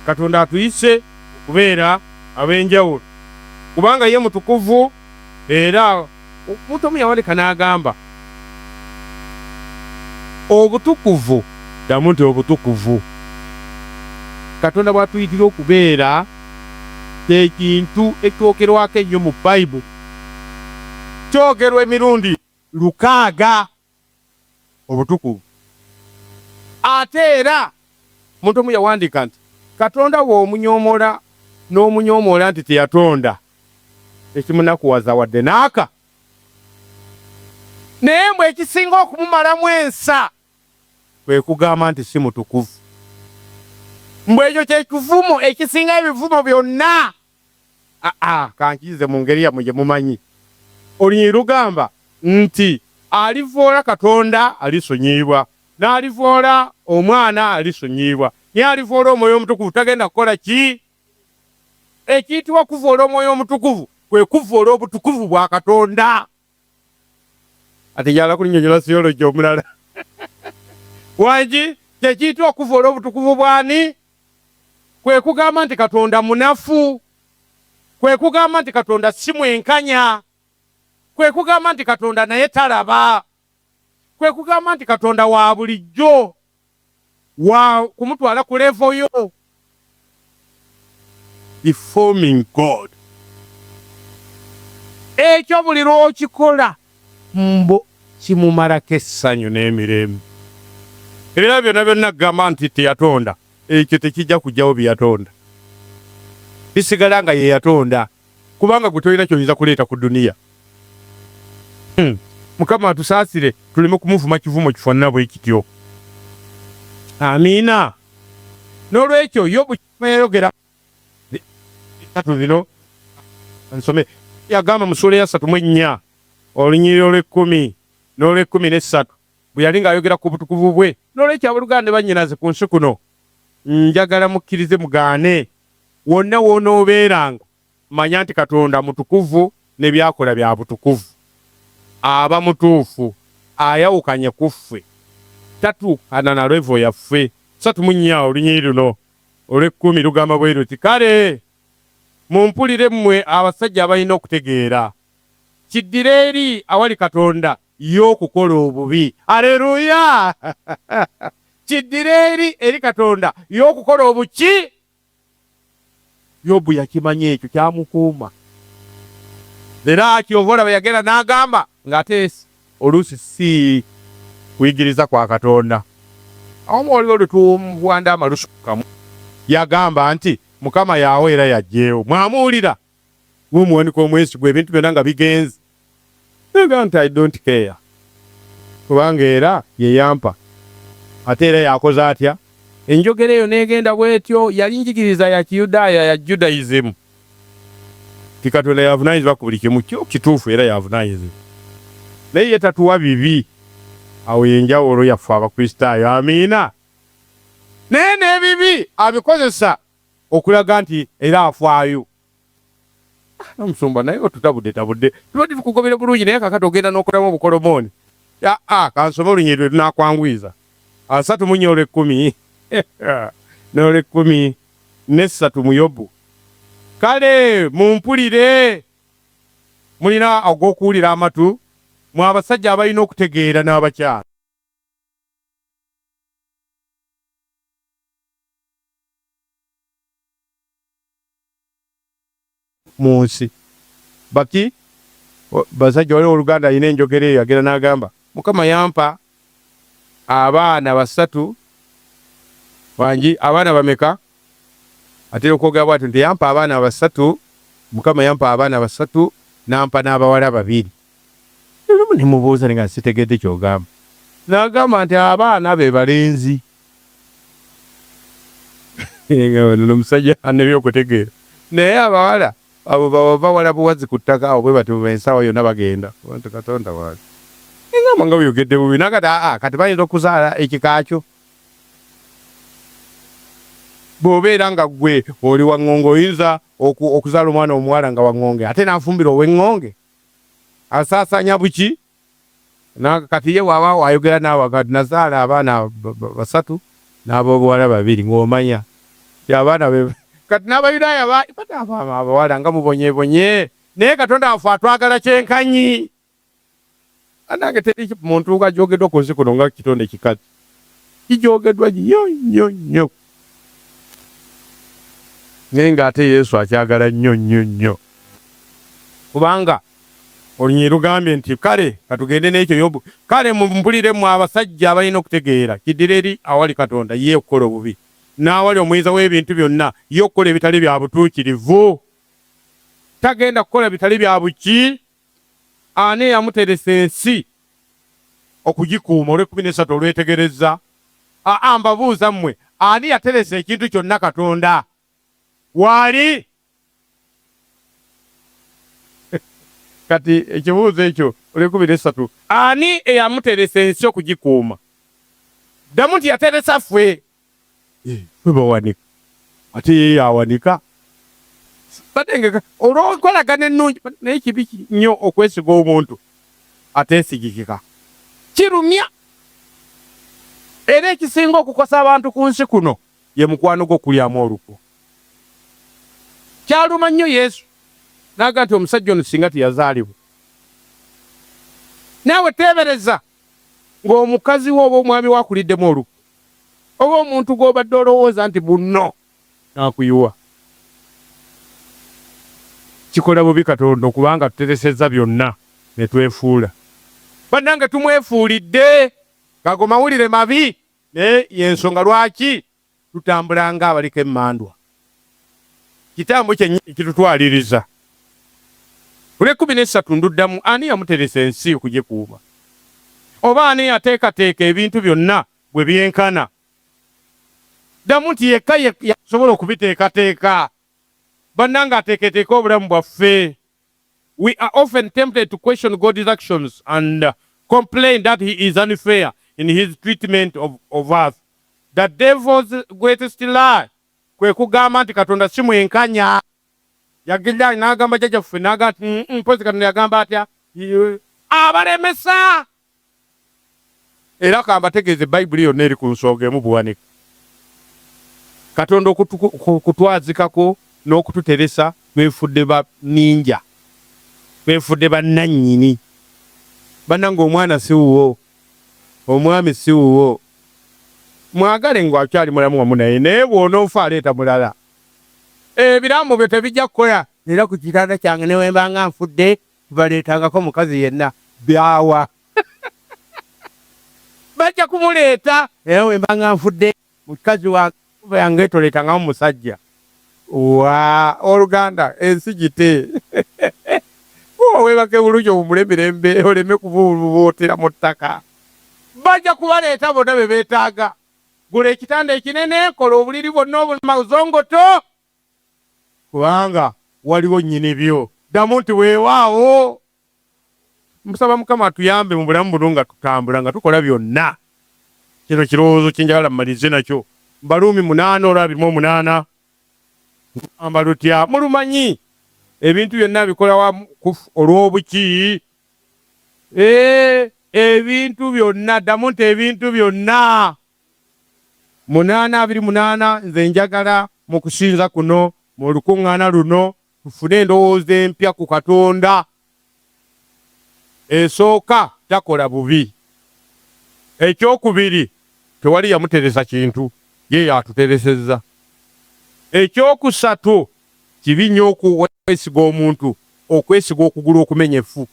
Katonda atuyise okubeera ab'enjawulo kubanga ye mutukuvu. Era omuntu omu yawandika n'agamba obutukuvu, ddamu nti obutukuvu, Katonda bw'atuyitira okubeera, kyekintu ekyogerwako ennyo mu Bayibuli. Kyogerwa emirundi 6, obutukuvu. Ate era omuntu omu yawandiika nti Katonda bw'omunyoomola n'omunyoomola nti teyatonda, tekimunakuwaza wadde n'aka, naye mbwe ekisinga okumumalamu ensa kwe kugamba nti si mutukuvu. Mbwe ekyo kyekivumo ekisinga ebivumo byonna. Aa, kankiyize mu ngeri yammwe gye mumanyi. Olunyiriri lugamba nti alivoola Katonda alisonyiyibwa, n'alivoola Omwana alisonyiyibwa, naye alivoola Omwoyo Omutukuvu tagenda kukola ki? Ekiyitibwa kuvoola Omwoyo Omutukuvu kwe kuvoola obutukuvu bwa Katonda. Ate njagala kulinyonyola theology omulala wangi. Kyekiyitibwa okuvoola obutukuvu bwani? Kwe kugamba nti Katonda munafu, kwe kugamba nti Katonda si mwenkanya, kwe kugamba nti Katonda naye talaba, kwe kugamba nti Katonda wa bulijjo wa kumutwala ku levo yo. Deforming God. Ekyo buli lw'okikola mbu kimumalako essanyu n'emirembe. Ebirala byonna byonna kugamba nti teyatonda, ekyo tekijja kujjawo bye yatonda. Bisigala nga ye yatonda, kubanga gwe tolina ky'oyinza kuleeta ku duniya. Hmm. Mukama atusaasire tuleme kumuvuma kivumo kifaanana bwe kityo. Amiina. N'olwekyo Yobu yayogera bisatu bino nsome. Yagamba mu ssuula eya 34 olunyiriri olw'ekkumi n'olw'ekkumi n'essatu bwe yali ng'ayogera ku butukuvu bwe. N'olwekyo abooluganda ne bannyinaze ku nsi kuno, njagala mukkirize mugaane wonna w'onoobeeranga, manya nti Katonda mutukuvu ne by'akola bya butukuvu. Aba mutuufu, ayawukanye ku ffe, tatuukana na level yaffe. 34 olunyiriri luno olw'ekkumi lugamba bwe luti, Kale mumpulire mmwe abasajja abalina okutegeera. Kiddire eri awali Katonda ye okukola obubi. Aleruya! Kiddire eri eri Katonda ye okukola obuki? Yobu yakimanya ekyo kyamukuuma. Era kyova olaba yagenda n'agamba ng'ate oluusi si kuyigiriza kwa Katonda. Awamu waliwo lwe tuwanda amalusu kamu. Yagamba nti Mukama yaawa era yaggyeewo. Mwamuwulira? Gwe omuwanika omwesigwa ebintu byonna nga bigenze. Nagamba nti I don't care kubanga era ye yampa ate era yakoze atya? Enjogera eyo n'egenda bw'etyo yali njigiriza ya Kiyudaaya ya Judaism nti Katonda y'avunaanyizibwa ku buli kimu. Kyo kituufu era y'avunaanyizibwa, naye ye tatuwa bibi. Awo y'enjawulo yaffe Abakristaayo. Amiina. Naye n'ebibi abikozesa okulaga nti era afaayo. Ah, omusumba naye otutabudde tabudde, tubadde tukugobera bulungi naye kakati ogenda n'okolamu obukolomooni. Aa ah, kansome olunyiriri lwe lunakwanguyiza 34 olw'ekkumi n'olw'ekkumi n'essatu mu Yobu. Kale mumpulire, mulina ogw'okuwulira amatu, mwe abasajja abalina okutegeera n'abakyala. Mu nsi baki basajja waliwo oluganda alina enjogera eyo agenda n'agamba Mukama yampa abaana basatu wangi abaana bameka atera okwogera bwatyo nti yampa abaana basatu Mukama yampa abaana basatu n'ampa n'abawala babiri olumu ne mubuuza nga sitegedde ky'ogamba n'agamba nti abaana be balenzi Omusajja nebyokutegeera naye abawala abo baba bawala buwazi ku ttaka awo bwe batyo ensawa yonna bagenda nti Katonda wange engamba nga oyogedde bubi nakati aa kati bayinza okuzaala ekika kyo bw'obeera nga ggwe oli wa ŋŋonge oyinza okuzaala omwana omuwala nga wa ŋŋonge ate n'afumbira ow'eŋŋonge asaasaanya buki Na kati ye bw'aba ayogera naawe kati nazaala abaana basatu n'ab'obuwala babiri ng'omanya nti abaana be kati n'Abayudaaya ba kati abawala nga mubonyebonye naye Katonda waffe atwagala kyenkanyi. Banange teri muntu ajoogeddwa ku nsi kuno nga kitonde kikazi kijoogeddwa nnyo nnyo nnyo naye ng'ate Yesu akyagala nnyo nnyo nnyo kubanga Olunyiriri lugambye nti, Kale, ka tugende n'ekyo Yobu. Kale mumpulire mmwe abasajja abalina okutegeera. Kiddire eri awali Katonda, ye okukola obubi, n'awali Omuyinza w'ebintu byonna, ye okukola ebitali bya butuukirivu. Tagenda kukola bitali bya buki? Ani eyamuteresa ensi okugikuuma? Olw'ekkumi n'essatu olwetegerezza. Aa, mbabuuza mmwe, ani yateresa ekintu kyonna? Katonda waali? Kati ekibuuzo ekyo olw'ekkumi n'essatu, ani eyamuteresa ensi okugikuuma? Ddamu nti yateresa ffe. Eh, ffe bawanika ate ye yawanika. Badde olw'enkolagana ennungi, naye kibi nnyo okwesiga omuntu ateesigikika. Kirumya. Era ekisinga okukosa abantu ku nsi kuno ye mukwano gwo okulyamu olukwe. Kyaluma nnyo Yesu n'agamba nti omusajja ono singa teyazaalibwa. Naawe teebereza ng'omukazi wo oba omwami wo akuliddemu olukwe, oba omuntu gw'obadde olowooza nti munno n'akuyiwa. Kikola bubi Katonda okuba nga atuteresezza byonna ne twefuula. Bannange tumwefuulidde! Ago mawulire mabi, naye y'ensonga lwaki tutambula nga abaliko emmandwa. Kitambo kyennyini kitutwaliriza. Olw'ekkumi n'essatu nduddamu, ani yamuteresa ensi okugikuuma? Oba ani yateekateeka ebintu byonna bwe byenkana? Ddamu nti yekka y'asobola okubiteekateeka. Bannange ateeketeeke obulamu bwaffe. We are often tempted to question God's actions and complain that he is unfair in his treatment of us. The devil's greatest lie kwe kugamba nti Katonda si mwenkanya. Yagenda n'agamba jjajjaffe n'agamba nti mpozi Katonda yagamba atya? Abalemesa! Era kambategeeze Bayibuli yonna eri ku nsonga emu buwanika. Katonda okutwazikako n'okututeresa twefudde ba ninja, twefudde bannannyini. Bannange omwana si wuwo, omwami si wuwo. Mwagale ng'akyali mulamu wamu naye, naye bw'onoofa aleeta mulala. Ebiraamo byo tebijja kukola. Era ku kitanda kyange ne bwe mba nga nfudde tebaleetangako mukazi yenna byawa bajja kumuleeta era wemba nga nfudde mukazi wange toleetangamu musajja wa oluganda ensi gite webake bulungi owummule emirembe oleme kububuutira mu ttaka bajja kubaleeta bonna be beetaaga gula ekitanda ekinene kola obuliri bwonna obumazongoto Kubanga waliwo nnyini byo. Ddamu nti, Weewaawo. Nsaba Mukama atuyambe mu bulamu buno nga tutambula, nga tukola byonna. Kino kirowoozo kye njagala mmalirize nakyo. Mu Baruumi munaana olw'abiri mu omunaana lugamba lutya? Mulumanyi. Ebintu byonna abikola wamu olw'obuki? Ee, ebintu byonna. Ddamu nti, Ebintu byonna. 8:28 Nze njagala mu kusinza kuno, mu lukuŋŋaana luno, tufune endowooza empya ku Katonda. Esooka, takola bubi. Eky'okubiri, tewali yamuteresa kintu, ye y'atuteresezza. Eky'okusatu, kibi nnyo okwesiga omuntu, okwesiga okugulu okumenyefu.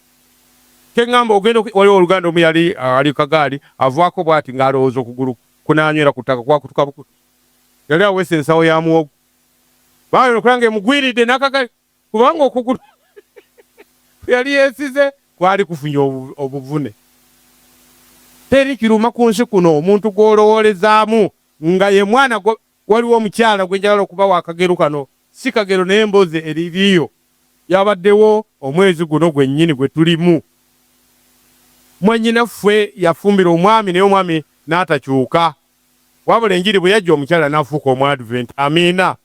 Kye ŋŋamba ogenda waliwo ow'oluganda omu yali ali ku kagaali avaako bw'ati ng'alowooza okugulu kunaanywera ku ttaka kwakutuka bukutusi. Yali aweese ensawo ya muwogo. Baagenda okulaba ng'emugwiridde n'akagaali kubanga okugulu kwe yali yeesize kwali kufunye obuvune. Teri kiruma ku nsi kuno omuntu gw'olowoolezaamu nga ye mwana gwo. Waliwo omukyala gwe njagala okubawa akagero kano, si kagero naye emboozi eririyo. Yabaddewo omwezi guno gwennyini gwe tulimu. Mwannyinaffe yafumbirwa omwami naye omwami n'atakyuka. Wabula enjiri bwe yajja omukyala n'afuuka Omwadventi. Amiina.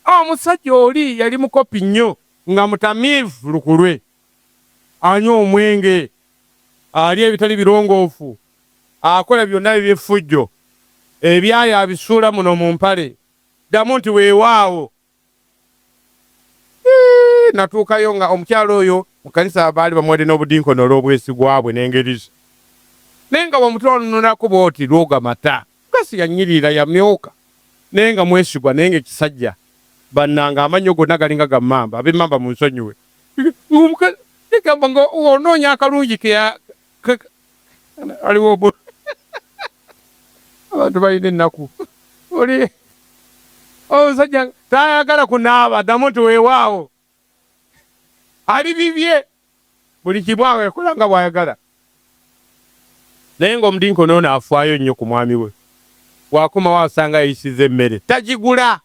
Omusajja oli yali mukopi nnyo nga mutamiivu lukulwe. Anywa omwenge, alya ebitali birongoofu, akola byonna eby'effujjo, ebyayi abisuula muno mu mpale. Ddamu nti weewaawo. Eeh, natuukayo nga omukyala oyo mu kkanisa baali bamuwadde n'obudinkoni olw'obwesigwa bwe n'engeri ze. Naye nga bw'omutunulako bw'oti lwoga mata. Gasi yanyirira yamyuka naye nga mwesigwa naye nga ekisajja bannange amannyo gonna galinga ga mmamba. Ab'emmamba munsonyiwe. Ng'omukazi egamba nga onoonya akalungi ke aliwo abantu balina ennaku oli omusajja tayagala kunaaba ddamu nti weewaawo ali bibye buli kimu akola nga bw'ayagala naye ng'omudinkoni ono afaayo nnyo ku mwami we bw'akomawo asanga yayisiza emmere tagigula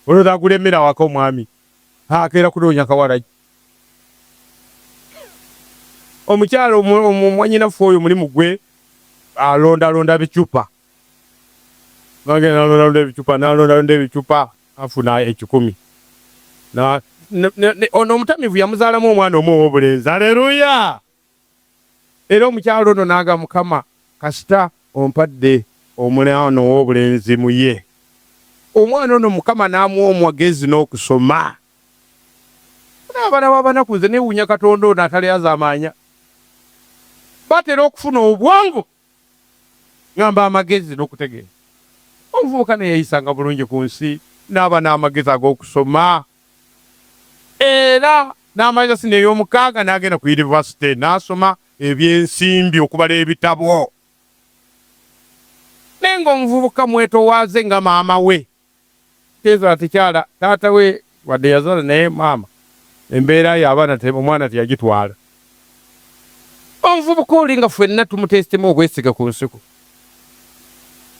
Olowooza agula emmere awaka omwami akeera kunoonya kawalagi? Omukyala mwannyinaffe oyo omulimu gwe alondalonda bicupa. Nagenda nalondalonda ebicupa nalondalonda ebicupa afuna ekikumi. Ono omutamiivu yamuzaalamu omwana omu ow'obulenzi. Aleluya! Era omukyala ono n'agamba, Mukama, kasita ompadde omwana ow'obulenzi mu ye. Omwana ono Mukama n'amuwa omwagezi n'okusoma. Abaana b'abanaku nze neewuunya Katonda ono atalyazaamaanya. Batera okufuna obwongo ngamba amagezi n'okutegeera. Omuvubuka ne yeeyisanga bulungi ku nsi n'aba n'amagezi ag'okusoma era n'amaliriza siniya ey'omukaaga n'agenda ku yunivasite n'asoma ebyensimbi okubala ebitabo. Naye ng'omuvubuka mwetowaaze nga maama we. Tezaala tekyala taata we wadde yazaala naye maama embeera ye abaana omwana teyagitwala. Omuvubuka oli nga ffenna tumuteesitemu obwesige ku nsiko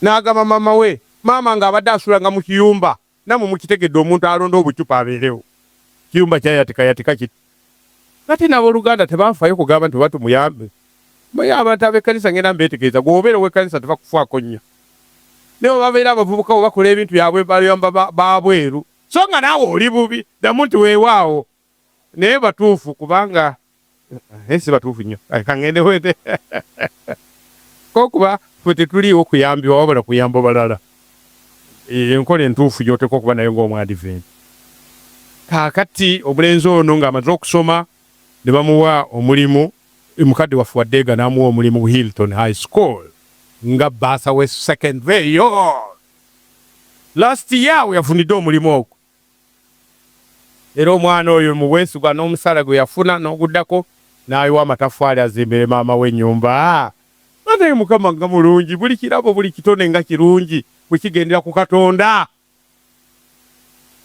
n'agamba maama we, maama ng'abadde asulanga mu kiyumba Namwe mukitegedde omuntu alonda obucupa abeerewo kiyumba kyayatikayatika kiti. Kati n'aboluganda tebafayo kugamba nti oba tumuyambe. Omanyi abantu ab'ekkanisa ngenda mbeetegereza, gwe obeera ow'ekkanisa tebakufaako nnyo. Naye bwe babeera abavubuka bwe bakola ebintu byabwe bayamba ba bweru. So nga naawe oli bubi, ddamu nti weewaawo. Naye batuufu kubanga naye si batuufu nnyo. Kangende wete ko kuba ffe tetuliiwo kuyambibwa wabula kuyamba balala. Enkola entuufu gy'oteekwa okuba nayo ng'Omwadiventi. Kaakati omulenzi ono ng'amaze okusoma ne bamuwa omulimu, mukadde waffe wa Ddeega n'amuwa omulimu ku Hilton High School nga bbaasa w'e secondary eyo. Last year we yafunidde omulimu ogwo. Era omwana oyo mu bwesigwa n'omusaala gwe yafuna n'oguddako n'ayiwa amataffaali azimbire maama we ennyumba. Banaye Mukama nga mulungi! Buli kirabo, buli kitone nga kirungi bwe kigendera ku Katonda.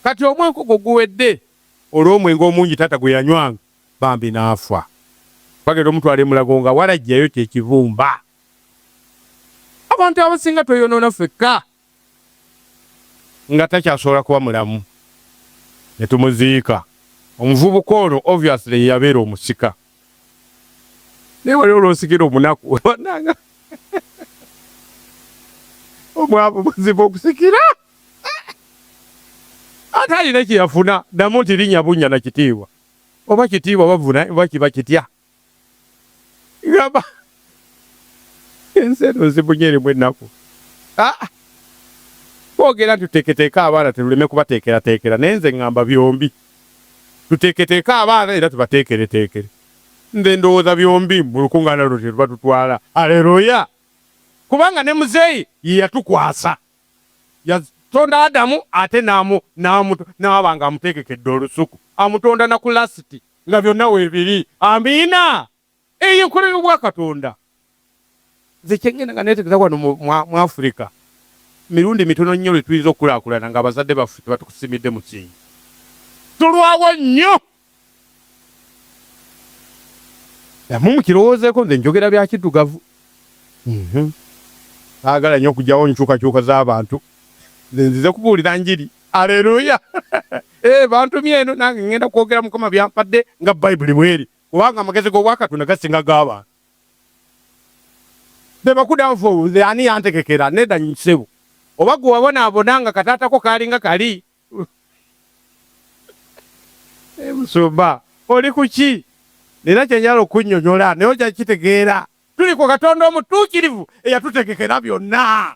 Kati omwaka ogwo guwedde olw'omwenge omungi taata gwe yanywanga bambi n'afa. Bagenda omutwala e Mulago nga walajjayo kye kibumba. Abantu abasinga tweyonoona ffekka. Nga takyasobola kuba mulamu ne tumuziika. Omuvubuka ono obviously ye yabeera omusika. Naye waliwo lw'osikira omunaku bannange omwavu muzibu okusikira ate alina kye yafuna ddamu nti linnya bunnya na kitiibwa oba kitiibwa bavuna oba kiba kitya. Gamba ensi eno nzibu nnyo erimu ennaku. Ah, boogera nti tuteeketeeke abaana tuleme kubateekerateekera naye nze ŋŋamba byombi tuteeketeeke abaana era tubateekereteekere. Nze ndowooza byombi mu lukuŋŋaana luno kye tuba tutwala. Aleluya! Kubanga ne muzeeyi ye yatukwasa. Yatonda Adamu ate n'aba ng'amuteekekedde olusuku. Amutonda na ku lasiti. Nga byonna weebiri. Amiina! Eyo enkola y'Obwakatonda. Nze kye ŋŋenda nga neetegereza wano mu, mu, mu Afirika, mirundi mitono nnyo lwe tuyinza okukulaakulana nga abazadde baffe tebatukusimidde musingi. Tulwawo nnyo. Nammwe mukirowoozeeko, nze njogera bya kiddugavu. Mhm. Saagala nnyo kugyawo nkyukakyuka z'abantu. Nze nzize kubuulira Njiri. Aleluya! Eh, bantumye eno nange ŋŋenda kwogera Mukama by'ampadde nga Bayibuli bw'eri, kubanga amagezi g'Obwakatonda gasinga g'abantu. Tebakudanfo nze ani yantegekera? Nedda ssebo. Oba gwe wabonaabona nga kataata ko kaalinga kali? Eh, musumba, oli ku ki? Nina kye njagala okukunnyonnyola naye ojja kukitegeera. Tuli ku Katonda omutuukirivu eyatutegekera byonna.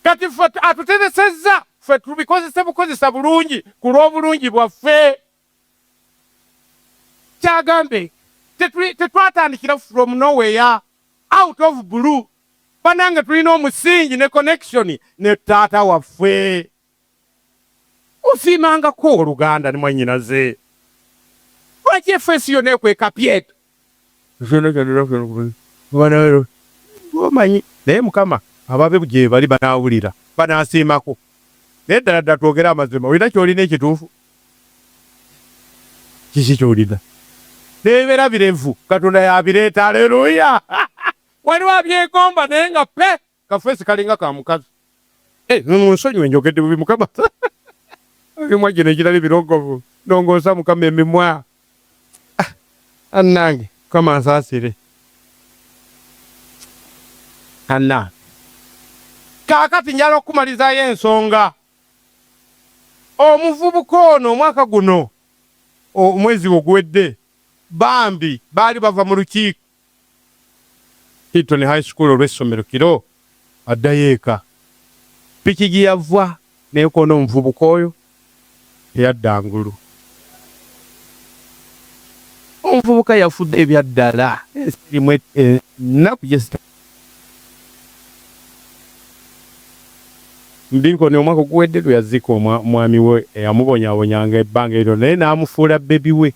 Kati ffe atuteresezza ffe tubikozese bukozesa bulungi ku lw'obulungi bwaffe. Kyagambe tetwatandikira from nowhere, out of blue. Banange tulina omusingi ne connection ne taata waffe. Osiimangako owoluganda ne mwannyinaze? Lwaki efeesi yonna ekweka pyeto? Omanyi, naye Mukama ababe gyebali banaawulira, banaasiimako. Naye ddala ddala twogere amazima, olina ky'olina ekituufu? Kiki ky'olina? N'ebibeera birevu Katonda y'abireeta. Aleluya! Waliwo abyegomba naye nga pe Kafeesi kalinga ka mukazi. Eh, munsonyiwe njogedde bubi Mukama. Emimwa gino egirali birongovu. Nongoosa Mukama emimwa. Ah, annange Mukama ansaasire. Annange. Kaakati njala okukumalizaayo ensonga. Omuvubuka ono omwaka guno omwezi oguwedde bambi baali bava mu lukiiko. Hilton High School olw'essomero kiro addayo eka. Piki gye yava nekoona omuvubuka oyo teyadda ngulu. Omuvubuka yafudde ebyaddala ensi erimu ennaku gye Mdinkoni omwaka oguwedde lwe yaziika omwami we eyamubonyaabonyanga ebbanga eryo naye n'amufuula bbebi we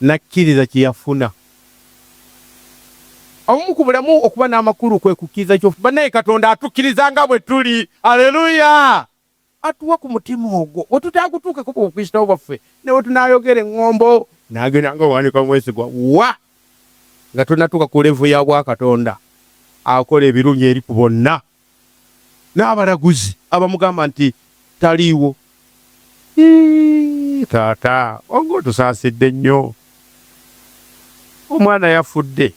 n'akkiriza kye yafuna. Obumu ku bulamu okuba n'amakulu kwe kukkiriza ky'ofu. Bannange Katonda atukkiriza nga bwe tuli. Aleluya! Atuwa ku mutima ogwo. Bwe tutaagutuukeko ku Bukristaayo bwaffe, ne bwe tunaayogera eŋŋombo, n'agenda nga owanika omwesigwa, wa? Nga tonnatuuka ku levo ya bwakatonda, akola ebirungi eri ku bonna. N'abalaguzi abamugamba nti taliiwo. Ii, taata onga otusaasidde nnyo. Omwana yafudde.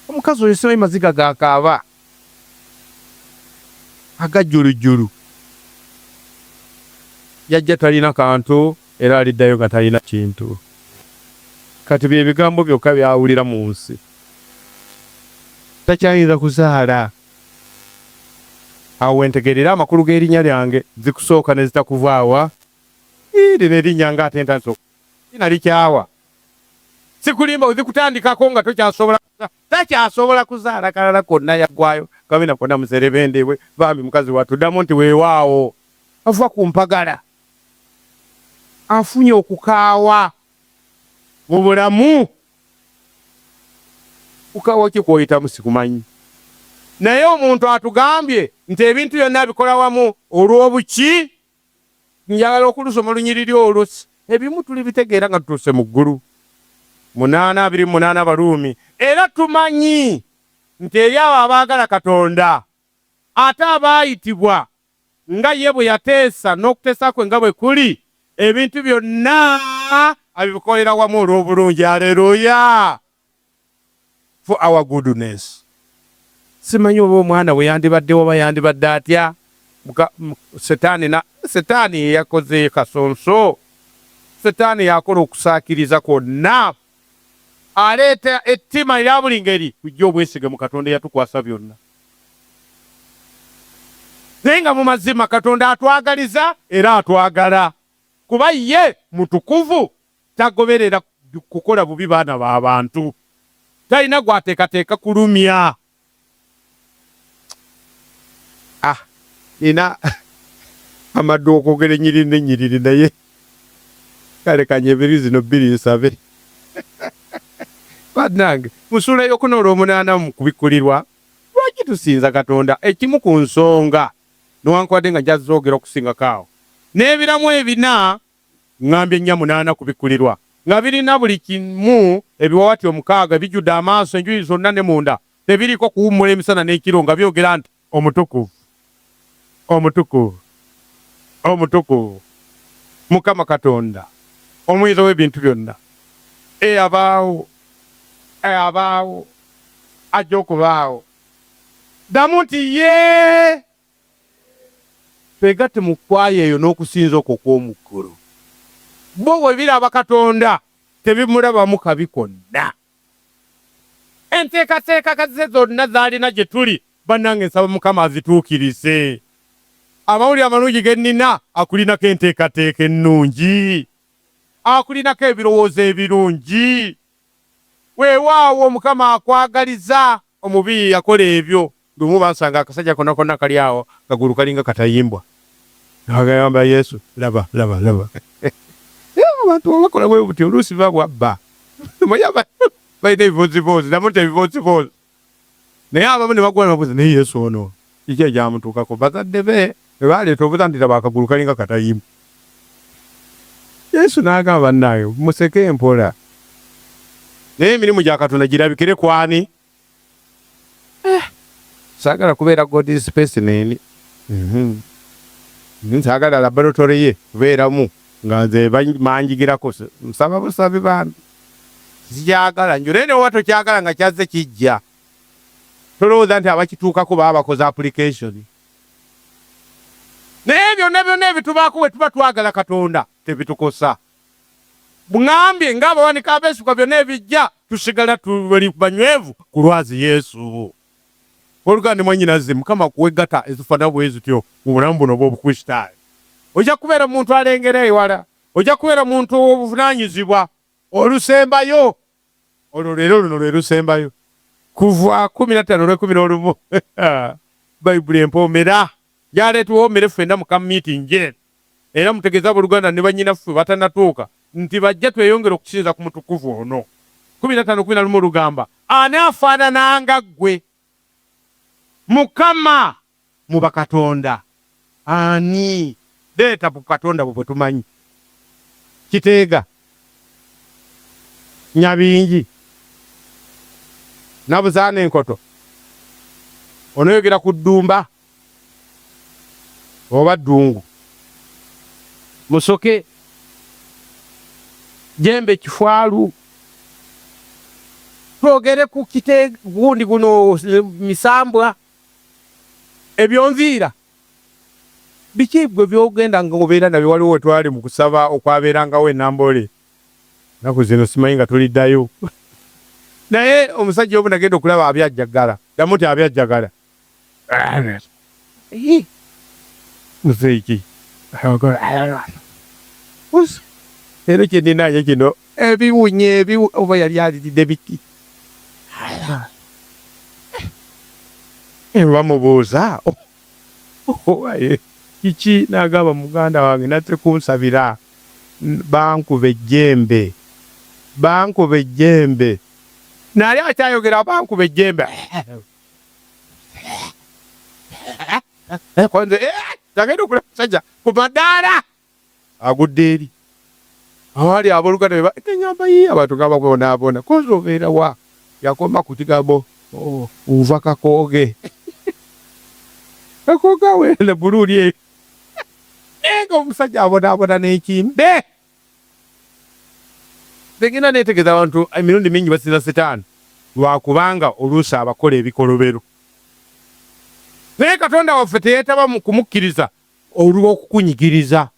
Omukazi oyo simanyi maziga g'akaaba agajjulujjulu. Yajja talina kantu era aliddayo nga talina kintu. Kati bye bigambo byokka by'awulira mu nsi. Takyayinza kuzaala. Awo we ntegeerera amakulu g'erinnya lyange, zikusooka ne zitakuvaawa. Ii, lino erinnya nga ate ntandise nalikyawa. Sikulimba, we zikutandikako nga tokyasobola takyasobola kuzaala kalala konna, yaggwaayo kabina konna muserebende bwe bambi mukazi wattu. Ddamu nti weewaawo. Ava ku mpagala afunye okukaawa mu bulamu. Kukaawa ki kw'oyitamu sikumanyi, naye omuntu atugambye nti ebintu byonna abikola wamu olw'obuki? Njagala okulusoma olunyiriri olwo. Ebimu tulibitegeera nga tutuuse mu ggulu. 8:28 Abaruumi. Era tumanyi nti eri abo abaagala Katonda, ate abaayitibwa nga ye bwe yateesa n'okuteesa kwe nga bwe kuli, ebintu byonna abikolera wamu olw'obulungi. Aleluya! For our goodness. Simanyi oba omwana bwe yandibaddewo oba yandibadde atya. Setaani na Setaani ye yakoze kasonso. Setaani y'akola okusaakiriza kwonna. Aleeta ettima erya buli ngeri. Tuggye obwesige mu Katonda eyatukwasa byonna. Naye nga mu mazima Katonda atwagaliza era atwagala, kuba ye mutukuvu, tagoberera kukola bubi baana ba bantu, talina gw'ateekateeka kulumya. Ah, nina amaddu okwogera ennyiriri n'ennyiriri naye kale kanyebiri zino bbiri nsabe. Bannange, mu ssuula ey'okuna olw'omunaana mu Kubikkulirwa, lwaki tusinza Katonda? Ekimu ku nsonga, newankubadde nga nja zoogera okusingako awo, n'ebiramu ebina, ŋŋambye nnya munaana Kubikkulirwa, nga birina buli kimu ebiwawatiro omukaaga, bijjudde amaaso enjuyi zonna ne munda, tebiriiko kuwummula emisana n'ekiro, nga byogera nti, Omutukuvu, omutukuvu, omutukuvu, Mukama Katonda, Omuyinza w'ebintu byonna, eyabaawo, eyabaawo, ajja okubaawo. Ddamu nti, Yee! Twegatte mu kkwaya eyo n'okusinza okwo okw'omu ggulu. Bo bwe biraba Katonda, tebimulabamu kabi konna. Enteekateeka ze zonna z'alina gye tuli, bannange nsaba Mukama azituukirize. Amawulire amalungi ge nnina, akulinako enteekateeka ennungi. Akulinako ebirowoozo ebirungi. Weewaawo, Mukama akwagaliza. Omubi ye yakola ebyo. Lumu baasanga akasajja konna konna kali awo, kagulu kalinga katayimbwa. Agamba Yesu, laba, laba, laba. Abantu bwe bakola bwe butyo oluusi babwabba. Omanyi balina ebibooziboozi, namuta ebibooziboozi. Naye abamu ne bagwa ne babuuza, naye Yesu ono kiki ekyamutuukako? Bazadde be bwe baleeta obuza nti laba akagulu kalinga katayimbwa. Yesu n'agamba, bannange museke mpola. Naye emirimu gya Katonda girabikire ku ani? Eh, saagala kubeera God's specimen. Mm -hmm. Saagala laboratory ye kubeeramu nga nze manjigirako. Nsaba busabi bambi. Sikyagala nnyo naye newoba tokyagala nga kyazze kijja. Tolowooza nti abakituukako baba bakoze application. Naye byonna byonna ebitubaako bwe tuba twagala Katonda tebitukosa. Ŋŋambye ng'abawanika abeesigwa byonna ebijja tusigala tuli banywevu ku lwazi Yesu. Oluganda ne mwannyinaze, Mukama akuwe gata ezifaanana bwe zityo mu bulamu buno obw'Obukristaayo. Ojja kubeera muntu alengera ewala, ojja kubeera muntu ow'obuvunaanyizibwa. Olusembayo, olwo leero luno lwe lusembayo, kuva 15 olw'ekkumi n'olumu. Bayibuli empoomera, njagala etuwoomere ffenna mu camp meeting eno. Era mutegeeze abooluganda ne bannyinaffe batannatuuka nti bajja tweyongere okusinza ku mutukuvu ono. 15 11 olugamba, "Ani afaanana nga ggwe, Mukama, mu bakatonda? Ani? Leeta ku katonda bwe bwe tumanyi. Kiteega, Nyabingi, Nabuzaana, enkoto onoyogera ku ddumba oba ddungu, musoke, jembe, kifwalu, twogere ku kite gundi guno, misambwa, ebyonziira biki gwe byogenda nga obeera nabyo?" Waliwo wetwali mu kusaba okwabeerangawo enambole naku zino, simanyi nga tuliddayo, naye omusajja omu nagenda okulaba abyajjagala. Ddamu nti abyajjagala. Muzeeki era kyendinaye kino ebiwunya ebi oba yali aliridde biki? Bamubuuza owaye kiki, n'agamba, "Muganda wange, nazze kunsabira, bankuba ejjembe, bankuba ejjembe." Naye akyayogera, "Bankuba ejjembe," agenda okulaba musajja ku madaala agudde eri awali abooluganda. Neŋŋamba, "Yi, abantu nga babonaabona, kozi obeera wa?" Yakoma ku kigambo, "Nva Kakooge." Kakooge aweerera Buluuli eyo, naye nga omusajja abonaabona n'ekimbe. Tegenda neetegeeza, abantu emirundi mingi basinza Sitaani lwakubanga oluusi abakola ebikolobero, naye Katonda waffe teyeetaba mu kumukkiriza olw'okukunyigiriza.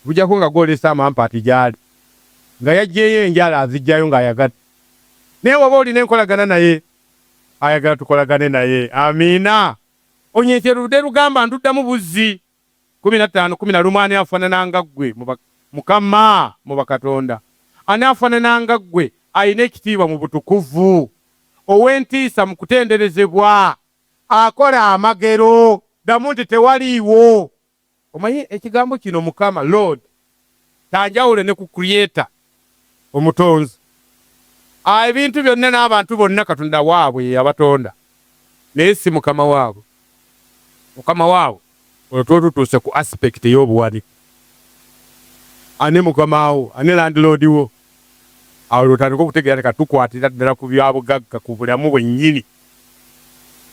Bujjako nga gwolesa amampaati gy'ali nga yaggyeyo enjala, azijjayo ng'ayagadde, naye waba olina enkolagana naye, ayagala tukolagane naye. Amiina. Onyenkye ludde lugamba, nduddamu buzzi. 15:11, "Ani afaanana nga ggwe, Mukama, mu bakatonda? Ani afaanana nga ggwe, alina ekitiibwa mu butukuvu, ow'entiisa mu kutenderezebwa, akola amagero?" Ddamu nti tewaliiwo. Omanyi ekigambo kino Mukama, Lord, tanjawule ne ku creator, omutonzi. Ebintu byonna n'abantu bonna Katonda waabwe ye yabatonda, naye si Mukama waabwe. Mukama waabwe olwo tuba tutuuse ku aspect ey'obuwanika. Ani mukama wo? Ani landlord wo? Awo lwotandika okutegeera nti katukwatira ddala ku byabugagga, ku bulamu bwennyini.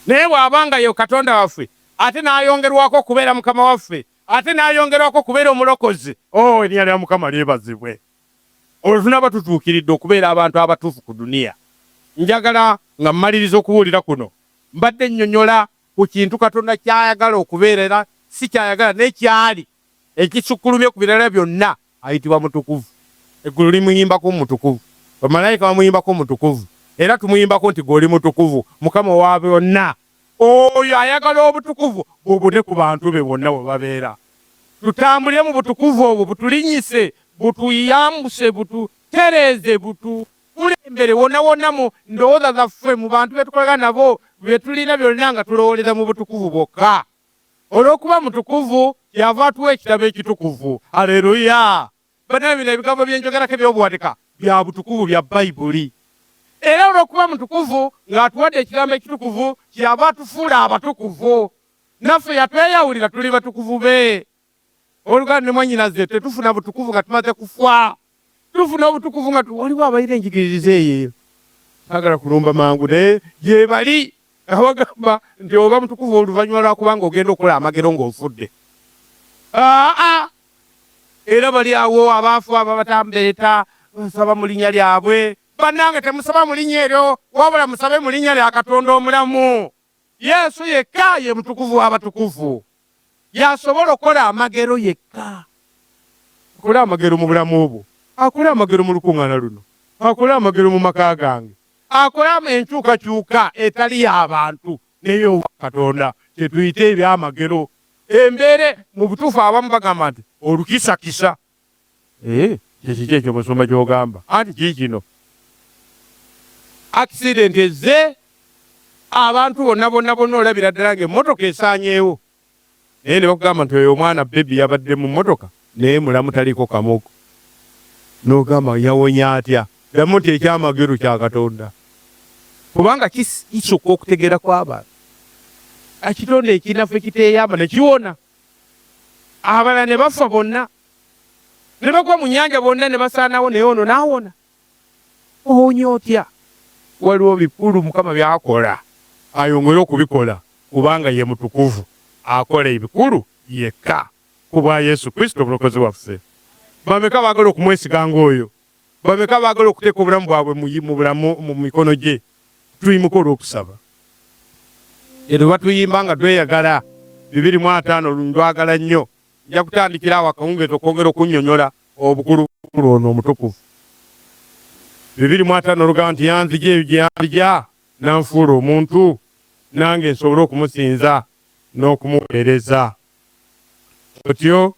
Naye bw'aba nga ye Katonda waffe, ate n'ayongerwako okubeera Mukama waffe, ate n'ayongerwako okubeera omulokozi, o erinnya lya Mukama lyebazibwe. Olwo tunaaba tutuukiridde okubeera abantu abatuufu ku duniya. Njagala nga mmaliriza okubuulira kuno, mbadde nnyonnyola ku kintu Katonda ky'ayagala okubeera, era si kyayagala naye kyali, ekisukkulumye ku birala byonna. Ayitibwa mutukuvu. Eggulu limuyimbako mutukuvu, bamalayika bamuyimbako mutukuvu, era tumuyimbako nti gw'oli mutukuvu, Mukama owa byonna. Oyo ayagala obutukuvu bubune ku bantu be bonna we babeera. Tutambulire mu butukuvu obwo, butulinyise, butuyambuse, bututereeze, butukulembere wonna wonna mu ndowooza zaffe, mu bantu be tukolagana nabo, bye tulina byonna, nga tulowooleza mu butukuvu bwokka. Olw'okuba mutukuvu, kyava atuwa ekitabo ekitukuvu. Aleluya! Bannange, bino ebigambo bye njogerako eby'obuwanika bya butukuvu, bya Bayibuli. Era olw'okuba mutukuvu ng'atuwadde ekigambo ekitukuvu, kyava atufuula abatukuvu. Naffe yatweyawulira, tuli batukuvu be. Oluganda ne mwannyinaze, tetufuna butukuvu nga tumaze kufa. Tufuna obutukuvu nga waliwo abalina enjigiririza eyo. Saagala kulumba mangu, naye gye bali abagamba nti oba mutukuvu oluvannyuma lwakubanga ogenda okukola amagero ng'ofudde. Aa, era bali awo abaafu ababatambeeta, basaba mu linnya lyabwe. Bannange, temusaba mu linnya eryo, wabula musabe mu linnya lya Katonda omulamu. Yesu yekka ye mutukuvu w'abatukuvu, yasobola okukola amagero yekka. Akole amagero mu bulamu bwo, akole amagero mu lukuŋŋaana luno, akole amagero mu maka gange. Akola enkyukakyuka etali y'abantu naye Katonda, kyetuyite ebyamagero. Embeera mu butuufu abamu bagamba nti olukisakisa. Kyekiki ekyo musumba ky'ogamba? Anti kiikino, accident ezze, abantu bonna bonna bonna olabira ddala ng'emmotoka esaanyeewo, naye ne bakugamba nti oyo omwana baby yabadde mu mmotoka naye mulamu, taliiko kamogo. N'ogamba, yawonya atya? Ddamu nti ekyamagero kya Katonda, kubanga kisukka okutegeera kw'abantu. Ekitonde ekinafu ekiteeyamba ne kiwona, abalala ne bafa bonna, ne bagwa mu nnyanja bonna ne basaanawo, naye ono n'awona. Owonya otya? Waliwo bikulu Mukama by'akola, ayongere okubikola, kubanga ye mutukuvu, akola ebikulu yekka, ku bwa Yesu Kristo omulokozi waffe. Bameka baagala okumwesiga ng'oyo? Bameka baagala okuteeka obulamu bwabwe mu bulamu mu mikono gye? Tuyimuka olw'okusaba. Ero batuyimba nga tweyagala 250, ndwagala nnyo. Nja kutandikira awo akawungeezi okwongera okunnyonnyola obukulu ono omutukuvu. 250 olugamba nti yanzija eyo gye yanzija nanfuula omuntu, nange nsobole okumusinza n'okumuweereza. Otyo.